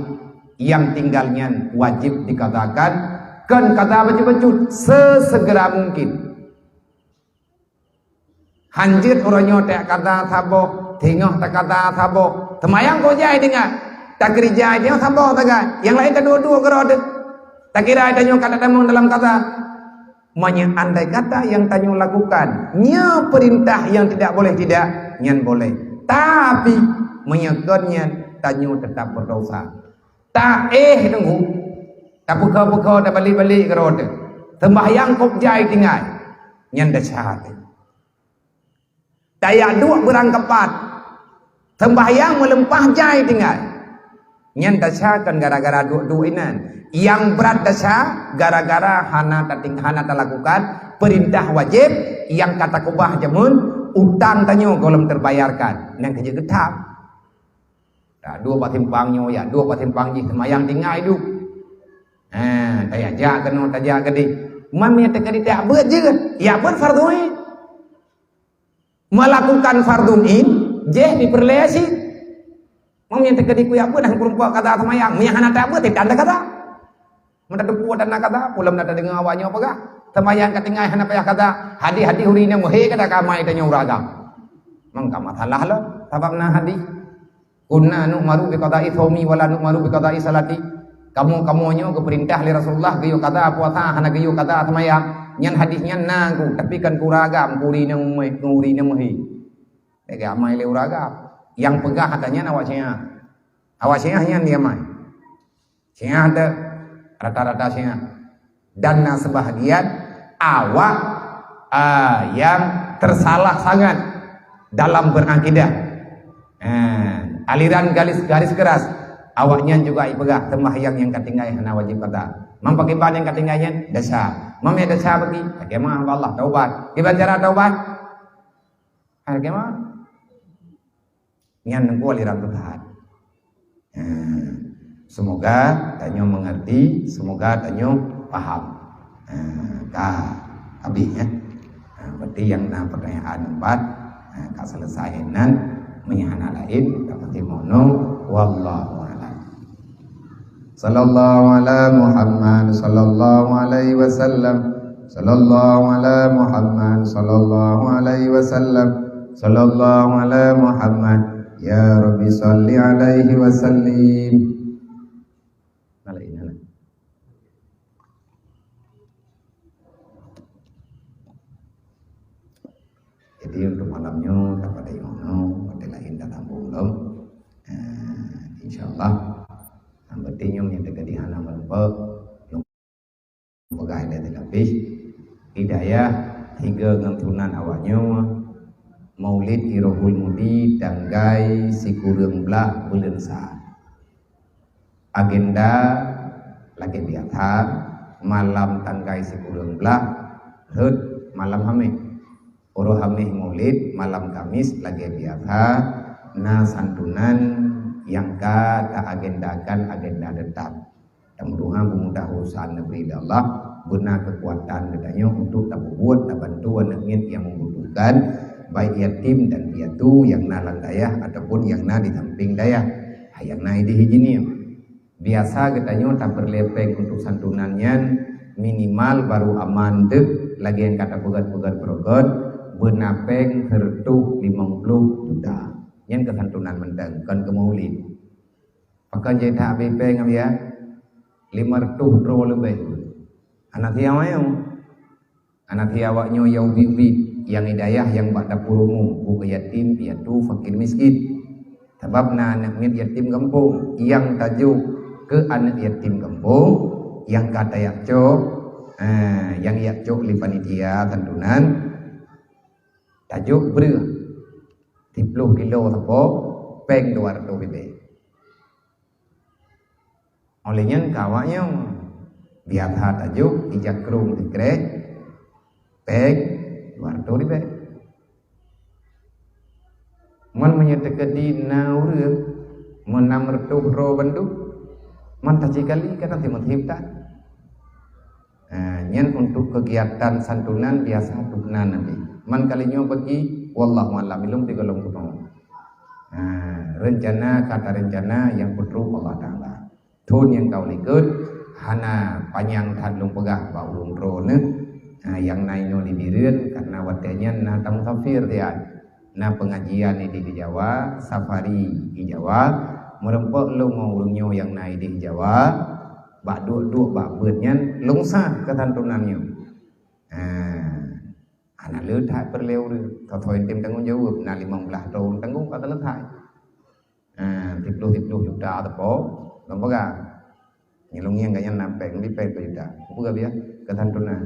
Nyang tinggal nyan wajéb dikadakan, kon kada bacut-bacut, sesegera mungkin. Han jeuet uroe nyoe takada saboh, singoh takada saboh. Seumayang kok jai tinggai. Takeurija nyoe saboh sagai. Nyang laén taduek-duek keudroe teuh. Takira tanyoe ka tatamong dalam kada. Meunyoe andai kata nyang tanyoe lakukan, nyoe peurintah nyang tidak boleh tidak, nyan boleh. Tapi, meunyoe kon nyan, tanyoe teutap beudosa. Taéh teungku, tapeuko-peuko, tabalik-balik keudroe teuh. Seumbahyang kok jai tinggai. Nyan desya teuh. Tajak duek beurangkapat, seumbahyang meulimpah jai tinggai. Nyan desya kon gara-gara duek-duek inan. Nyang brat desya gara-gara hana tating-, hana talakukan peurintah wajéb nyang ka takeubah jameun, utang tanyoe gohlom teubayarkan. Nyan keuh jeuet geutham. Taduek bak simpang nyoe, jak duek bak simpang jih, seumayang tinggai duek. Ha, tajak-jak keunoe, tajak keudéh. Man meunyoe teukeudi jak beuet jeuet, jak beuet fardhu ain. Melakukan fardhu ain, jih dipeureulèe cit. Meunyoe teukeudi kuyak beuet, hana kureumpok kada seumayang. Meunyoe hana tabeuet, teutan dah kada. Meutateupeue dan na kada, peulom na tadeungoe awak nyoe peugah, "Seumayang ka tinggai, hana payah kada." Hadih-hadih uri nyang meuhe kada ka amai tanyoe ureueng agam. Mangka masalah lom, sabab na hadih. "Kunna nu'maru bi qada'i shaumi wa la nu'maru bi qada'i shalati." Kamoe-kamoe nyoe geupeurintah lé Rasulullah geuyue kada puasa, hana geuyue kada seumayang. Nyan hadih nyan na ku, tapi kan keu ureueng agam, keu uri nyang meuhe, keu uri nyang meuhe. Lagèe amai lé ureueng agam. Nyang peugah hata nyan awak Syiah. Awak Syiah nyan di amai. Syiah ada rata-rata Syiah. Dan na sebahagian awak, ah, yang tersalah sangat dalam berakidah. Eh, aliran garis, garis keras. Awak nyan juga ipeugah sembahyang nyang ka tinggai hana wajib kada. Mam pakriban nyang ka tinggai nyan? Desya. Mam nyang desya bagi? Takheun meu'ah bak Allah, taubat. Kiban cara taubat? Hai, takheun meu'ah. Nyan teungku aliran sesat. Ha, semoga tanyoe mengerti, semoga tanyoe paham. Ha, ka habis, ya. Ha, berarti nyang na pertanyaan empat, ha, ka selesai nan, meunyoe hana lain, ka pasti mono, wallahu a'lam. Sallallahu ala Muhammad, sallallahu alaihi wasallam. Sallallahu ala Muhammad, sallallahu alaihi wasallam. Sallallahu ala Muhammad. Ya Rabbi salli alaihi wasallim. Nah, lain, nah. Jadi untuk malam nyoe, tapada nyoe, watèe laén tasambong lom. Eh, insyaallah. Yang penting nyoe nyang teuka di hana meureumpok, peugah ilèe teulapih. Hidayah tiga ngon tunan awak nyoe, Maulid Irohul Mudi tanggai sikureueng blaih buleuen sa. Agenda lagèe biasa, malam tanggai sikureueng blaih, rhot malam Hamèh. Uroe Hamèh Maulid, malam Kamis lagèe biasa, na santunan nyang ka taagendakan agenda teutap. Tameudoa beumudah urusan neubri lé Allah, beuna keukuatan geutanyoe untuk tapeubuet, tabantu aneuk miet nyang membutuhkan, baik yatim dan piatu nyang na lam dayah ataupun nyang na di sampéng dayah. Hai nyang na idéh jih nyoe. Biasa geutanyoe tapeureulèe pèng untuk santunan nyan minimal barô aman deuh lagèe nyang ka tapeugöt-peugöt baroe, beuna pèng sireutôh limong ploh juta. Nyan keu santunan mantong, kon keu maulid. Pakon jeuet that abéh pèng, Abiya? Limong reutôh droe leubèh. Hana siat awaknyoe. Hana siat awaknyoe nyang ubit-ubit, nyang hidayah nyang bak dapur umum, bak yatim, piatu, fakir miskin. Sabab na aneuk miet yatim gampông, nyang tajok keu aneuk yatim gampông, nyang ka tajak cok, eh, nyang jak cok lé panitia santunan, tajok breueh. Siplôh kilo sapo, pèng dua reutôh ribèe. Óh lheueh nyan ka awaknyoe biasa tajok ija krông sikrek, pèng dua reutôh ribèe. Mon meunyoe teukeudi na ureueng meunam reutôh droe bandum, man tasikali ka na simeusieb that. Ha, nyan untuk kegiatan santunan biasa tunan Nabi. Man kali nyoe bagi, wallahu a'lam, ilôn sigohlom kunoe. Ha, rencana, kata rencana nyang peutrok Allah Taala. Thôn nyang ka likot, hana panyang that lôn peugah bak ulôn droeneuh. Ha, nyang na inoe di Bireuen, karena watèe nyan na tamusafir siat. Na pengajian di, di Jawa, safari di Jawa, meureumpok lôn ngon ureueng nyoe nyang na di Jawa, bak duek-duek bak beuet nyan, lôn sah keu santunan nyoe. Ha, hana le that peureulèe ureueng, soe-soe nyang tem tanggong jaweueb, na limong blaih droe tanggong ka seuleusoe. Ha, siplôh-siplôh juta sapo, lôn peugah. Nyoe lôn ngieng gobnyan na pèng, di pèng siplôh juta. Peugah biasa, keu santunan.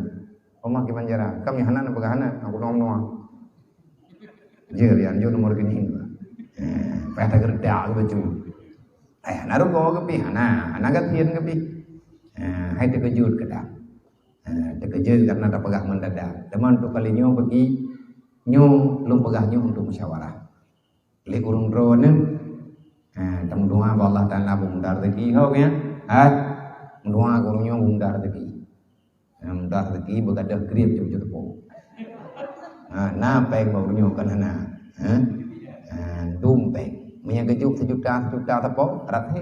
Oma kiban cara, kami hana neupeugah hana, aku nong noa. Jeuet, ya, jeuet nomor rekening. Eh, payah tageureudak ke bacut. Eh, hana rugoe keuh pih, hana, hana gasien keuh pih. Eh, hai teukeujot keu dak. Eh, teukeujot karena tapeugah mendadak. Teuma untuk kali nyoe bagi, nyoe lôn peugah nyoe untuk musyawarah. Lé ureueng droeneuh. Ha, tameudoa bak Allah Taala beumudah rezeki, ho, ya. Ha? Meudoa keu ureueng nyoe beumudah rezeki. Ha, mudah rezeki beugadoh kriet jeuet teupeu. Ha, na pèng bak ureueng nyoe kan hana. Ha? Ha, dum pèng. Nyang geujok seujuta, seujuta teupeu, raté.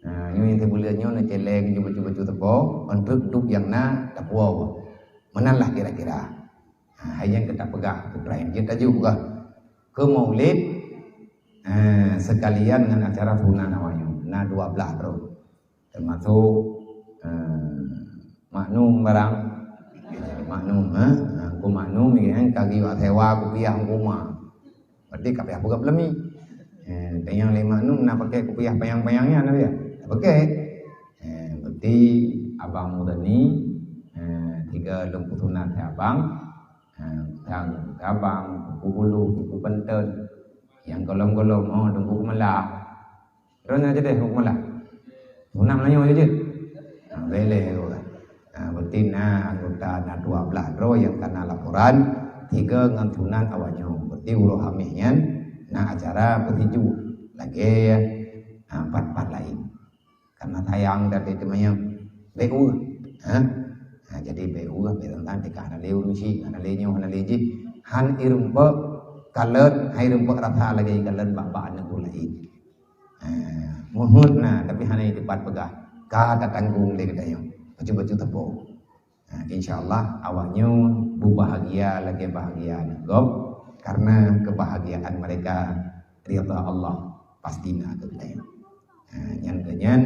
Nah, nyoe nyang sibuleuen nyoe neucéleng ju bacut-bacut teupeu, untuk duek nyang na teupeu. Meunan lah kira-kira. Nah, hai nyang ka tapeugah, putra nyang jeuet aju peugah. Keu Maulid, eh, sekalian ngon acara tunan awak nyoe. Na dua belas droe. Termasuk, eh, maknum barang. Maknum, eh. Nah, ku maknum, ya, kan, ka geuyue sewa kupiah hukuma. Berarti ka payah peugah peulami. Eh, tanyong lé maknum na pakai kupiah panyang-panyang nyan, na ya? Pakai. Eh, berarti Abang Murni, eh, tiga lôn peusunat si abang. Eh, tang abang, buku bulu, buku penten. Yang golom-golom, oh, tunggu kemelah. Droeneuh jadi hukmalah. Sunat meunyoe je jeuet. Ha, boleh tu. Ha, berarti na anggota na dua belas droe nyang kana laporan, tiga ngon sunat awak nyoe. Berarti uroe Hamih nyan na acara beusiju lagèe, ha, pat-pat laén. Karena sayang dari teumanyong beu. Ha? Ha, jadi beu, beu tentang tika hana lé ureueng syik, hana lé nyoe, hana lé jih. Han irumpok kalon, han irumpok rasa lagèe kalon bak-bak aneuk ureueng laén. Eh, muhut na, tapi hana di tempat peugah. Ka tatanggung lé geutanyoe. Bacut-bacut teupeu. Nah, insya Allah awak nyoe beubahagia lagèe bahagia aneuk gob, karena kebahagiaan mereka ridha Allah pasti na keu geutanyoe. Nah, nyan keu nyan,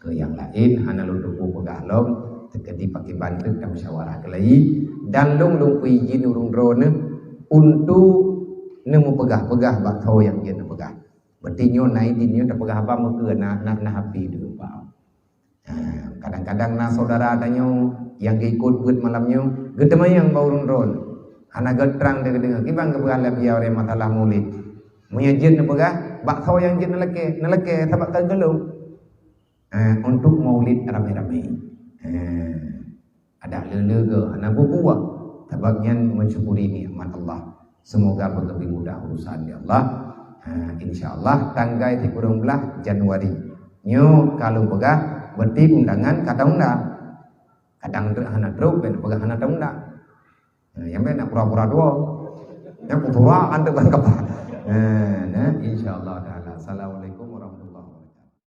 keu nyang laén hana lôn tupu peugah lom, teukeudi pakriban teuk tamusyawarah keulai, dan lôn lôn peuizin ureueng droeneuh untuk neumeupeugah-peugah bak soe nyang jeuet neupeugah. Berarti nyoe na idin nyoe tapeugah haba meukeue na, na, na haba deuh bak. Ha, kadang-kadang na saudara tanyoe nyang geuikot beuet malam nyoe, geuteumanyong bak ureueng droe. Hana geutrang teudeungoe, kiban geupeugah lé beliau lé masalah Maulid. Meunyoe jeuet neupeugah, bak soe nyang jeuet neulakèe, neulakèe sabab ka geulôn. Ha, untuk Maulid ramé-ramé. Ha. Adak le-le geuh hana bubuah. Sabab nyan mensyukuri nikmat Allah. Semoga beuleubieh mudah urusan, ya Allah. Ha, insya Allah tanggai sikureueng blah Januari. Nyoe ka lôn peugah, berarti undangan ka taundang. Kadang trok hana trok, bèk peugah hana taundang. Ha, nyang bèk na pura-pura tuwo. Nyang pura-pura anteuk ban kapal. Ha, nah, insya Allah taala. Assalamualaikum.